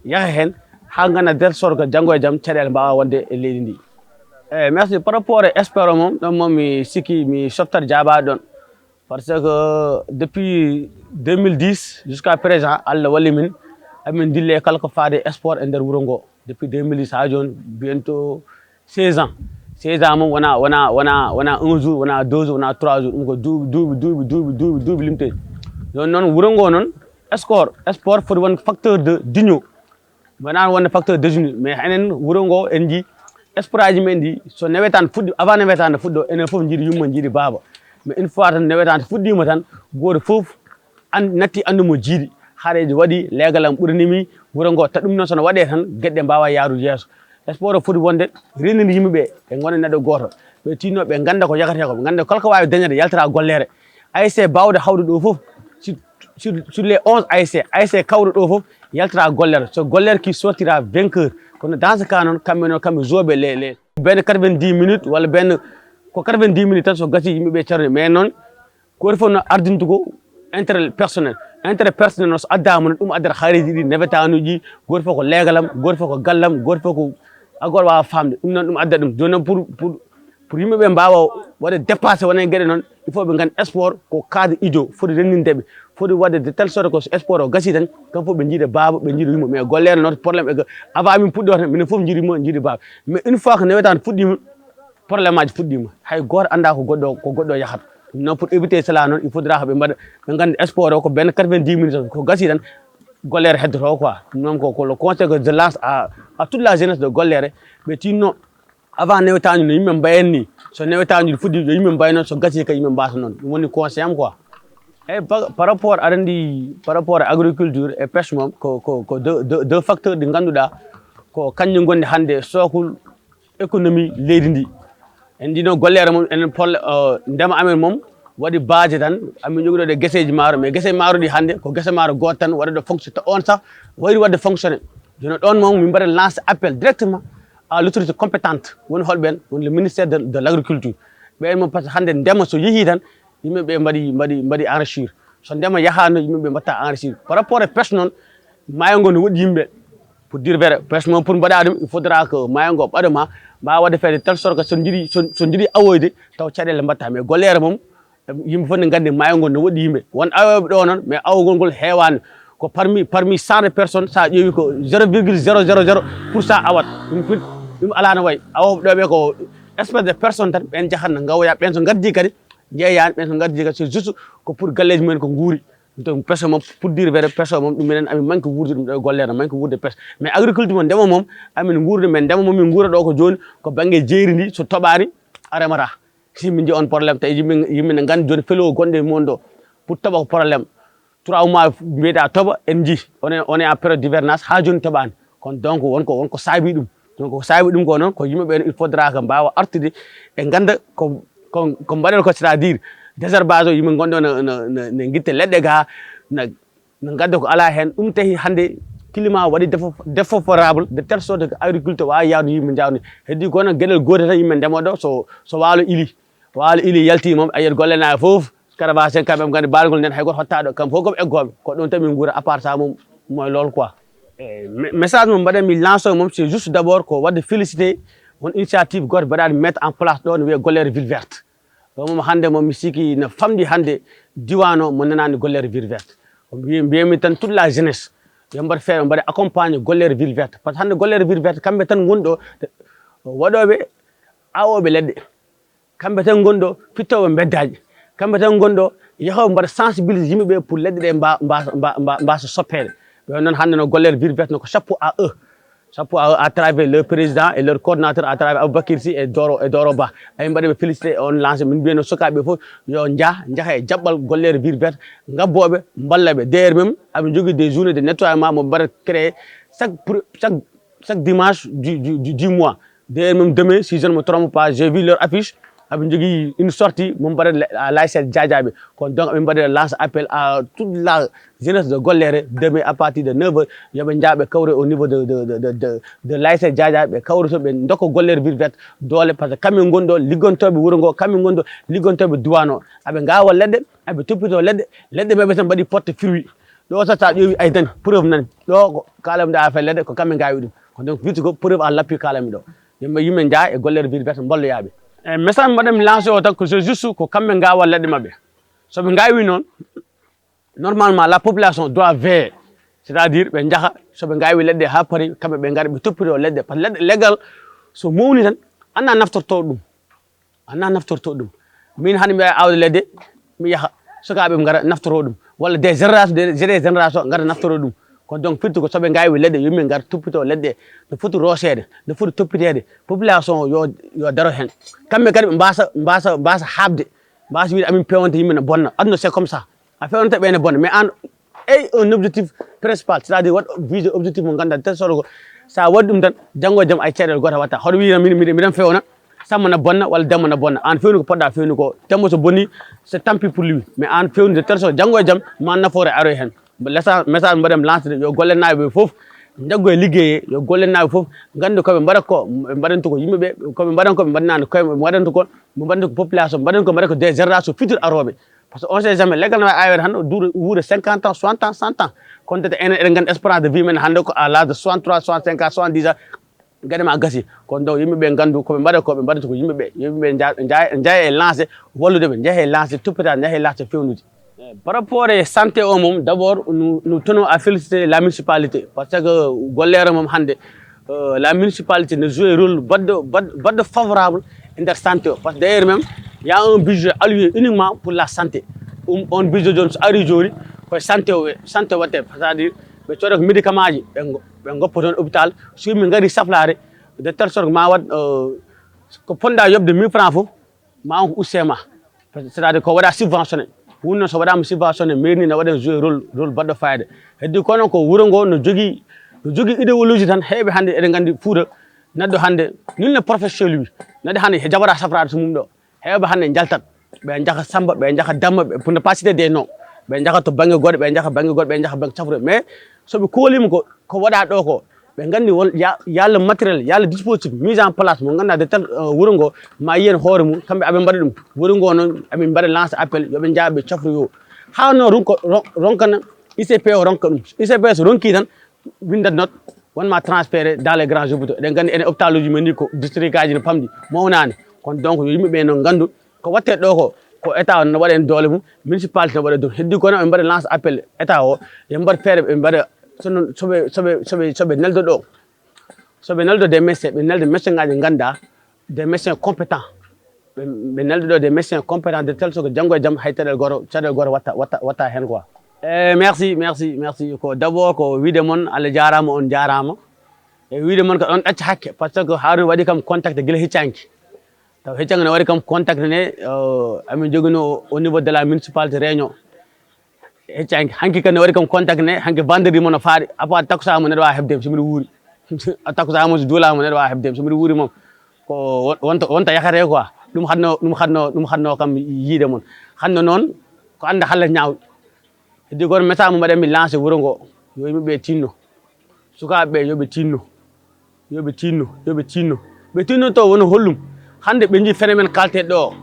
yaha heen, haa ngannda telle sorte que janngo e jam caɗeele mbaawa wonde e leydi ndi. Eeyi, merci. Par rapport e sport o moom, ɗon moom mi sikki mi softat jaabaade ɗon. Parce que depuis deux mille dix jusqu'à présent, Allah walli min, amin ndille kala ko faade e sport e nder wuro ngo. Depuis deux mille dix haa jooni, bientôt seize ans. Seize ans moom wona, wona, wona, wona un jour, wona deux jours, wona trois jours. Ɗum ko duuɓi, duuɓi, duuɓi, duuɓi, duuɓi, duuɓi limteeɗi. Jooni noon, wuro ngo noon, sport, sport foti won facteur de d'union. Wonaa wonde facteur de d'union, mais enen wuro ngo en njii sport aji men ɗi, so nawetaan fuɗɗi, avant nawetaan fuɗɗo, enen fof njiɗi yumma, njiɗi baaba. Mais une fois tan nawetaan fuɗɗiima tan, gooto fof an-, natti anndu mo jiiɗi. Haareeji waɗi, leegal am ɓuranimi wuro ngo. Ta ɗum noon, so no waɗee tan, geɗe ɗe mbaawa yaarude yeeso. Sport o foti wonde reeninde yimɓe ɓe, ɓe ngona neɗɗo gooto. Ɓe tinno, ɓe ngannda ko yahetee ko, ɓe ngannda kala ko waawi dañeede yaltata gollere. A S C baawɗo hawde ɗo fof, sur, sur, sur les onze A S C, A S C kawɗo ɗo fof yaltata gollere. So gollere qui sortira vainqueur. Kono dans ce cas noon, kamɓe noon, kamɓe joueɓe les, les, benn quatre-vingt-dix minutes walla benn, ko quatre-vingt-dix minutes tan, so gasi yimɓe ɓe carni. Mais noon, gooto fof no ardinta ko intérêt personnel. Intérêt personnel noon so addaama noon, ɗum addata haareeji ɗi, newetaanuuji, gooto fof ko leegal am, gooto fof ko galle am, gooto fof ko, a gooto waawa faamde. Ɗum noon, ɗum adda ɗum. Jooni noon, pour, pour, pour yimɓe ɓe mbaawa waɗde dépassé wona e geɗe noon, il faut ɓe ngannda sport ko cadre ijo, foti renndinde ɓe, foti waɗde de telle sorte que so sport o gasi tan, kam fof ɓe njiida baaba, ɓe njiida yumma. Mais gollere noon, problème e ga-, avant min puɗɗoo tan, minen fof njiidi yumma, njiidi baaba. Mais une fois que nawetaan fuɗɗiima, problème aji fuɗɗiima. Hay gooto anndaa ko goɗɗo, ko goɗɗo yahata. Ɗum noon, pour éviter cela noon, il faudra ko ɓe mbaɗa, ɓe ngannda sport o ko benn quatre-vingt-dix minutes tan, ko gasi tan, gollere heddoto quoi. Ɗum noon ko, ko le conseil que je lance à, à toute la jeunesse de Gollere, ɓe tinno avant newetaanju no yimɓe mbayen ni, so newetaanju fuɗɗi yo yimɓe mbay noon, so gasi kadi yimɓe mbasa noon. Ɗum woni conseil am quoi. Eyyi, pa-, par rapport aɗa anndi, par rapport à agriculture et pêche moom, ko, ko, ko deux, deux, deux facteurs ɗi ngannduɗaa ko kañƴe ngonɗi hannde sookul économie leydi ndi. En ndino gollere mum, enen pol-, o, ndema amen mum waɗi baaje tan, amin jogii ɗo ɗe geseeji maaro, mais gese maaro ɗi hannde ko gese maaro gooto tan waɗa ɗo fonction, to on sax wayri waɗde fonctionné. Jooni ɗon mum min mbaɗa lancé appel directement à l'autorité compétente, woni holɓen, woni le ministère de, de l'agriculture. Ɓeen mum, par ce que hannde ndema so yehii tan, yimɓe ɓe mbaɗi, mbaɗi, mbaɗi enrichir. So ndema yahaano, yimɓe ɓe mbaɗta enrichir. Par rapport e pêche noon, maayo ngo no woɗɗi yimɓe. Pour dire vrai, pêche moom pour mbaɗa ɗum, il faudra que maayo ngo ɓaɗoma, mbaawa waɗde feere telle sorte que so njiɗi, so, so njiɗi awoyde, taw caɗeele mbaɗta. Mais gollere moom, yimɓe fof ne nganndi maayo ngo no woɗɗi yimɓe. Won awooɓe ɗo noon, mais awogol ngol heewaani. Ko parmi, parmi cent de personnes, so a ƴeewi ko zéro virgule zéro zéro zéro pour cent awat. Ɗum foti, ɗum alaa no wayi. Awooɓe ɗo ɓe ko espèce de personne tan, ɓeen njahat no ngawoya, ɓeen so ngardi kadi, njeeyani, ɓeen so ngardi kadi, c'est juste ko pour galleeji mumen ko nguuri. Donc, pêche moom, pour dire vrai, pêche moom, ɗum minen, amin manque wuurde ɗum ɗo e gollere, manque wuurde pêche. Mais agriculture moom, ndema moom, amin nguurda, men ndema moom, min nguura ɗo ko jooni, ko bannge jeeri ndi, so toɓaani, a remata. Si min nji on problème, tawi yimɓe, yimɓe ne nganndi jooni felo gonɗe e mon ɗo, pour toɓa ko problème. Trois mois mbiyeɗa toɓa, en nji, on est, on est en période d'hivernage, haa jooni toɓaani. Kono donc, won ko, won ko saabi ɗum. Donc, ko saabi ɗum ko noon, ko yimɓe ɓen, il faudra que mbaawa artude, ɓe ngannda ko, ko, ko mbaɗen ko, c'est-à-dire désherbage o, yimɓe ngonɗo no, no, no, no ngitte leɗɗe ga, no, no ngadda ko alaa heen. Ɗum tahi hannde climat waɗi défa- défavorable de telle sorte que agriculture waawa yaawde yimɓe njaawni. Heddi kono geɗel gootel tan yimɓe ndemo ɗo, so so waalo ili, waalo ili yalti moom, a yiyat golle naɓe fof caravage en kamɓe ngandi baargol nden hay goto hottaɗo kam fof comme eggooɓe ko ɗum tan min nguura à part ça moom mooy lool quoi. E me- message mo mbaɗen mi lance o moom c'est juste d'abord ko wadde félicité on initiative goto mbaɗaɗo mettre en place ɗo no wiyee golleere ville verte. Ɗo moom hannde moom mi sikki no famɗi hannde diwan o mo nanaani golleere ville verte. Ko mbiye mbiyemi tan toute la jeunesse yo mbaɗ feere mbaɗa accompagné golleere ville verte par ce que hannde golleere ville verte kamɓe tan ngoni ɗo waɗooɓe awooɓe leɗɗe. Kamɓe tan ngoni ɗo fittooɓe mbeddaaji. Kamɓe tan ngoni ɗo yahooɓe mbaɗa sensibilisé yimɓe ɓe pour leɗɗe ɗe mba- mba- mba- mba- mbasa soppeede. Ɓe noon hannde no golleere ville verte no ko chapeau à eux. Chapeau à eux à travers leur président et leur coordinateur à travers Aboubacry Sy et Doro et Doro Ba. Ay mbaɗa ɓe félicité on lancé min mbiyano sukaaɓe fof yo njah njaha e jaɓɓal golleere ville verte. Ngabbooɓe mballa ɓe d'ailleurs même aɓe njogii des journées de nettoyement mo mbaɗa créé chaque chaque chaque dimanche du du du mois. D'ailleurs même demain si je ne me trompe pas j'ai vu leur affiche. Aɓe njogii une sortie mo mbaɗa l'ASC Diadiaɓe. Kono donc aɓe mbaɗa lance appel à toute la jeunesse de Golleere demain à partir de neuf heures yo ɓe njah ɓe kawre au niveau de de de de de l'ASC Diadiaɓe ɓe kawre toon ɓe ndokka Golleere ville verte doole par ce que kamɓe ngoni ɗo liggantooɓe wuro ngo kamɓe ngoni ɗo liggantooɓe diwan o. Aɓe ngawa leɗɗe aɓe toppito leɗɗe. Leɗɗe maɓɓe tan mbaɗi porte fruit. Ɗo tan sa ƴeewi ay dañ preuve nani ɗo ko kalamɗa affaire leɗɗe ko kamɓe ngawi ɗum. Ko donc firti ko preuve à l'appui kalami ɗo. Yimɓe yimɓe njah e Golleere ville verte mballoyaɓe. E message mbaɗanmi lancé o tan ko c'est juste ko kamɓe ngawa leɗɗe maɓɓe. Soɓe ngawi noon normalement la population doit veiller. C'est à dire ɓe njaha soɓe ngawi leɗɗe ha paari kamɓe ɓe ngara ɓe toppito leɗɗe par ce que leɗɗe leggal so mawni tan anna naftorto ɗum. Anna naftorto ɗum. Min hannde mbiɗa awde leɗɗe mi yaha sukaaɓe ngara naftoro ɗum walla des génération des génération ngara naftoro ɗum. Kono donc firti ko soɓe ngawi leɗɗe yimɓe ngar toppito leɗɗe no foti roseede no foti toppiteede. Population o yo yo daro heen kamɓe kadi ɓe mbasa mbasa mbasa haɓde mbasa wiide amin pewante yimɓe no bonna aduna c'est comme ça. A fewnata ɓe ne bonna mais an ey un objectif principal c'est à dire waɗ visé objectif mo ganduɗa tel soro ko sa waɗi ɗum tan janngo e jaam ay caɗele goto watta hoɗo wiya min miɗen fewna samma na bonna walla demma na bonna an fewni ko poɗɗa fewni ko demma so boni c'est tant pis pour lui mais an fewni de tel soro janngo e jaam ma nafoore aroy hen. Message mbaɗem lancé yo golle naɓe ɓe foof jaggo e liggeye yo golle naɓe foof gandu koɓe mbaɗat ko ɓe mbaɗantu ko yimɓeɓe koɓe mbaɗan ko ɓe mbaɗanani koye ɓe mbaɗantu ko ɓe mbaɗantu ko population mbaɗan ko mbaɗat ko des génération futur aroɓe. Parce que on sait jamais leggal no wawi awede hande duuɗa wuura cinquante ans soixante ans cent ans. Kono tete enen eɗen gandi espérance de vie men hande ko à l'âge de soixante trois soixante cinq ans soixante dix ans. Gade ma gasi kono donc yimɓeɓe gandu koɓe mbaɗa koɓe mbaɗata ko yimɓeɓe yimɓeɓe jaya e lancé walludeɓe jeehe lancé toppita jeehe lancé fewnude. Par rapport e santé o mom d'abord nous tenons à féliciter la municipalité parce que gollere mom hande la municipalité ne joue rôle baɗɗo baɗɗo favorable e nder santé o parce que d'ailleurs même y a un budget alloué uniquement pour la santé. Um on budget joni so ari joni koye santé o santé watte c'est à dire ɓe cooda ko médicament ji ɓe ɓe goppa toon hôpital so yimɓe gari saflare de telle sorte ma waɗ ko ponɗa yobde mille francs fof ma on ko usse ma c'est à dire ko waɗa subventionné wonno so waɗama subventionné mairie ni ne waɗa joué rôle rôle baɗɗo fayida. Heddi kono ko wuuro ngo no jogui no jogui idéologie tan heeɓe hande eɗen gandi fouta neɗɗo hande nul ne professionnel wi neɗɗo hande he jagora safrade so mum ɗo heeɓe hande jaltat ɓe jaha samba ɓe jaha damma ɓe pour ne pas citer des noms ɓe jaha to banggue goɗɗo ɓe jaha banggue goɗɗo ɓe jaha banggue safro mais soɓe koolima ko ko waɗa ɗo ko ɓe gandi won yalla matériel yalla dispositif mise en place mo ganduɗa de tel wuuro ngo ma yiyen hoore mum kamɓe aɓe mbaɗa ɗum wuuro ngo noon amin mbaɗa lance appel yooɓe jaa ɓe cafroyo ha noon ronko ronkana I C P o ronka ɗum I C P so ronki tan windat note wonma transféré dans les grands hôpitaux eɗen gandi enen hôpital uji men ni ko district aji no pamɗi mawnani kono donc yo yimɓeɓe noon gandu ko watte ɗo ko ko état o no waɗa en doole mum municipalité no waɗa ɗum heddi kono ɓe mbaɗa lance appel état o yo mbaɗ feere ɓe mbaɗa sono soɓe soɓe soɓe soɓe neldo ɗo soɓe neldo des médecin ɓe nelda médecin ngaji ganda des médecin compétent ɓe nelda ɗo des médecin compétent de tel so ko janggo e jaam hay caɗele goto caɗele goto watta watta watta hen quoi. E merci merci merci ko d'abord ko wiide moon Allah jarama on jarama e wiide moon ko ɗon ɗacca hakke par ce que haruna waɗi kam contacté guila heccanki taw heccanki ne waɗi kam contacté ne amin joguino au niveau de la municipalité réunion heccanki hanki kadi ne waɗi kam contacté ne hanki vendredi mono faaɗi apa takkusama neɗɗo wawa hebdemi so mbiɗa wuuri takkusama so duulama neɗɗo wawa hebdemi so mbiɗa wuuri moom ko wonta wonta yakate quoi ɗum hatno ɗum hatno ɗum hatno kam yiide moon hatno noon ko anda halla ñaawɗo heddi goto message mo mbaɗanmi lancé wuuro ngo yo yimɓeɓe tinno Sukaaɓe ɓe, yo ɓe tinno, yo ɓe tinno, yo ɓe tinno. Ɓe tinnoto woni hollum? Hannde ɓe njii phénomène kaalteeɗo ɗo o.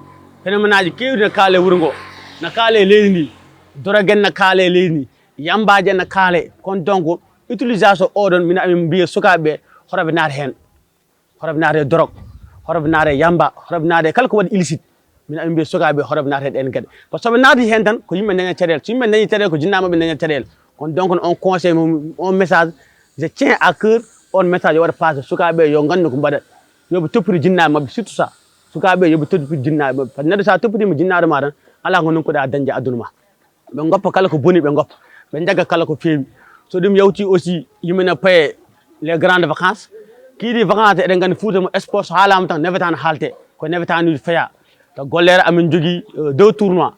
Phénomène aji keewɗi na kaale wuro ngo, na kaale leydi ndi. Dorogen na kaale leydi ndi, yambaaje na kaale. Kon donc, utilisation oɗon, mina amin mbiya sukaaɓe ɓe, hoto ɓe naata heen. Hoto ɓe naata e dorog, hoto ɓe naata e yamba, hoto ɓe naata e kala ko waɗi illicite. Mina amin mbiya sukaaɓe ɓe, hoto ɓe naata e ɗeen geɗe. Parce que so ɓe naati heen tan, ko yimɓe daña caɗeele. So yimɓe dañi caɗeele, ko jinnaaɓe ɓe daña caɗeele. Kon donc, on conseil, mo- on message, je tiens à cœur, on message yo waɗa passé. Sukaaɓe ɓe yo nganndu ko mbaɗa. Yo ɓe toppito jinnaaɓe maɓɓe, surtout ça. Sukaaɓe ɓe yo ɓe toppito jinnaaɓe maɓɓe. Par ce que neɗɗo so a toppitiima jinnaaɗo ma tan, alaa ko nokku ɗa dañde aduna ma. Ɓe ngoppa kala ko boni, ɓe ngoppa. Ɓe njagga kala ko feewi. So ɗum yawti aussi, yimɓe na paye les grandes vacances. Kiiɗi vacances, eɗen nganndi Fuuta mo sport so haalaama tan, nawetaan haalte. Ko nawetaanuuji feya. To Golleere amin njogii, euh, deux tournois.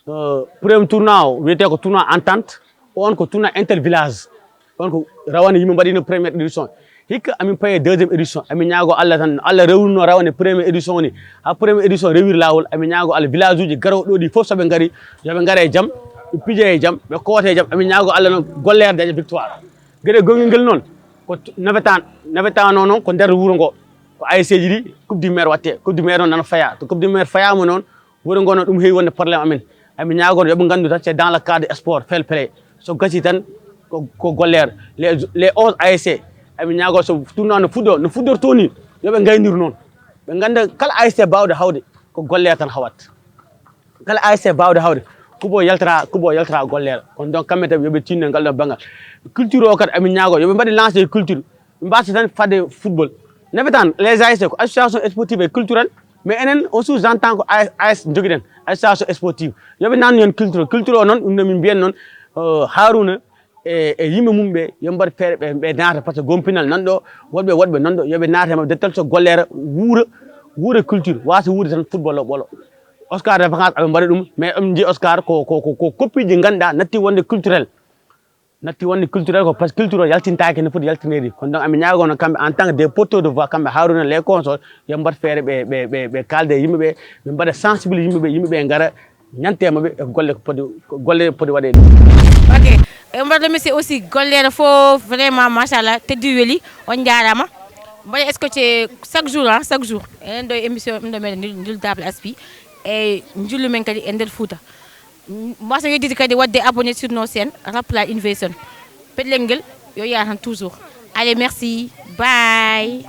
Euh, premier tournoi o wiyetee ko tournoi entente. On ko tournoi intervillage. On ko rawane yimɓe mbaɗino première édition. Hikka amin paye deuxième édition. Amin ñaago Allah tan, Allah rewruno rawane première édition ni. Ha première édition rewir laawol, amin ñaago Allah village uji garowo ɗo ɗi fof so ɓe ngari, yo ɓe ngare e jam, ɓe pije e jam, ɓe koota e jam. Amin ñaago Allah noon Golleere daña victoire. Geɗe gongel ngel noon, ko t- nawetaan, nawetaano noon ko nder wuro ngo. Ko A S C ji ɗi coupe du maire watte. Coupe du maire noon nana faya. To coupe du maire fayaama noon, wuro ngo no ɗum heewi wonde problème amen. Amin ñaagoto yo ɓe nganndu tan, c'est dans le cadre sport, fair play. So gasi tan, ko, ko Golleere. Les, les onze A S C, amin ñaagoto so tournoi no fuɗɗo, no fuɗɗorto ni, yo ɓe ngaynir noon. Ɓe ngannda kala A S C baawɗo hawde, ko Golleere tan hawat. Kala A S C baawɗo hawde, kubo yaltata, kubo yaltata Golleere. Kono donc, kamɓe tan yo ɓe tinno e ngal ɗo banngal. Culture o kadi, amin ñaago, yo ɓe mbaɗe lancé culture. Ɓe mbaasa tan fadde football. Nawetaan, les A S C ko association sportive et culturelle. Mais enen, on sous-entend ko A S, A S jogiɗen, association sportive. Yo ɓe naatnu heen culture. Culture o noon, ɗum no min mbiyen noon, euh, Haruna e, e yimɓe mum ɓe, yo mbaɗ feere ɓe, ɓe naata, par ce que gompinal nan ɗo, woɗɓe, woɗɓe nan ɗo, yo ɓe naata e maɓɓe, de telle sorte Golleere wuura, wuura culture, waasa wuurde tan football o ɓolo. Oscar de vacances aɓe mbaɗa ɗum, mais on njii Oscar ko, ko, ko, ko koppiiji ngannduɗaa natti wonde culturel. Natti wonde culturel ko par ce que culture o yaltintaake no foti yaltineede. Kono donc, amin ñaago noon kamɓe en tant que des porteurs de voix, kamɓe Haruna les consorts, yo mbaɗ feere ɓe, ɓe, ɓe, ɓe kaalda e yimɓe ɓe, ɓe mbaɗa sensibiliser yimɓe ɓe, yimɓe ɓe ngara ñante e maɓɓe e golle ko poti, ko golle poti waɗeede. Ok. E mbaɗa remercier aussi Golleere fof, vraiment, machallah, teddi weli, on njaaraama. Mbaɗa scotché chaque jour, hein, chaque jour. Enen ɗo e émission, ɗum ɗo meɗen Nul, Nul Table Aspi. E njullu men kadi e nder Fuuta. Mbasa weddide kadi waɗde abonné sur nos chaînes, Rap Live Innovation. Pellel ngel, yo yaha tan toujours. Allez, merci. Bye.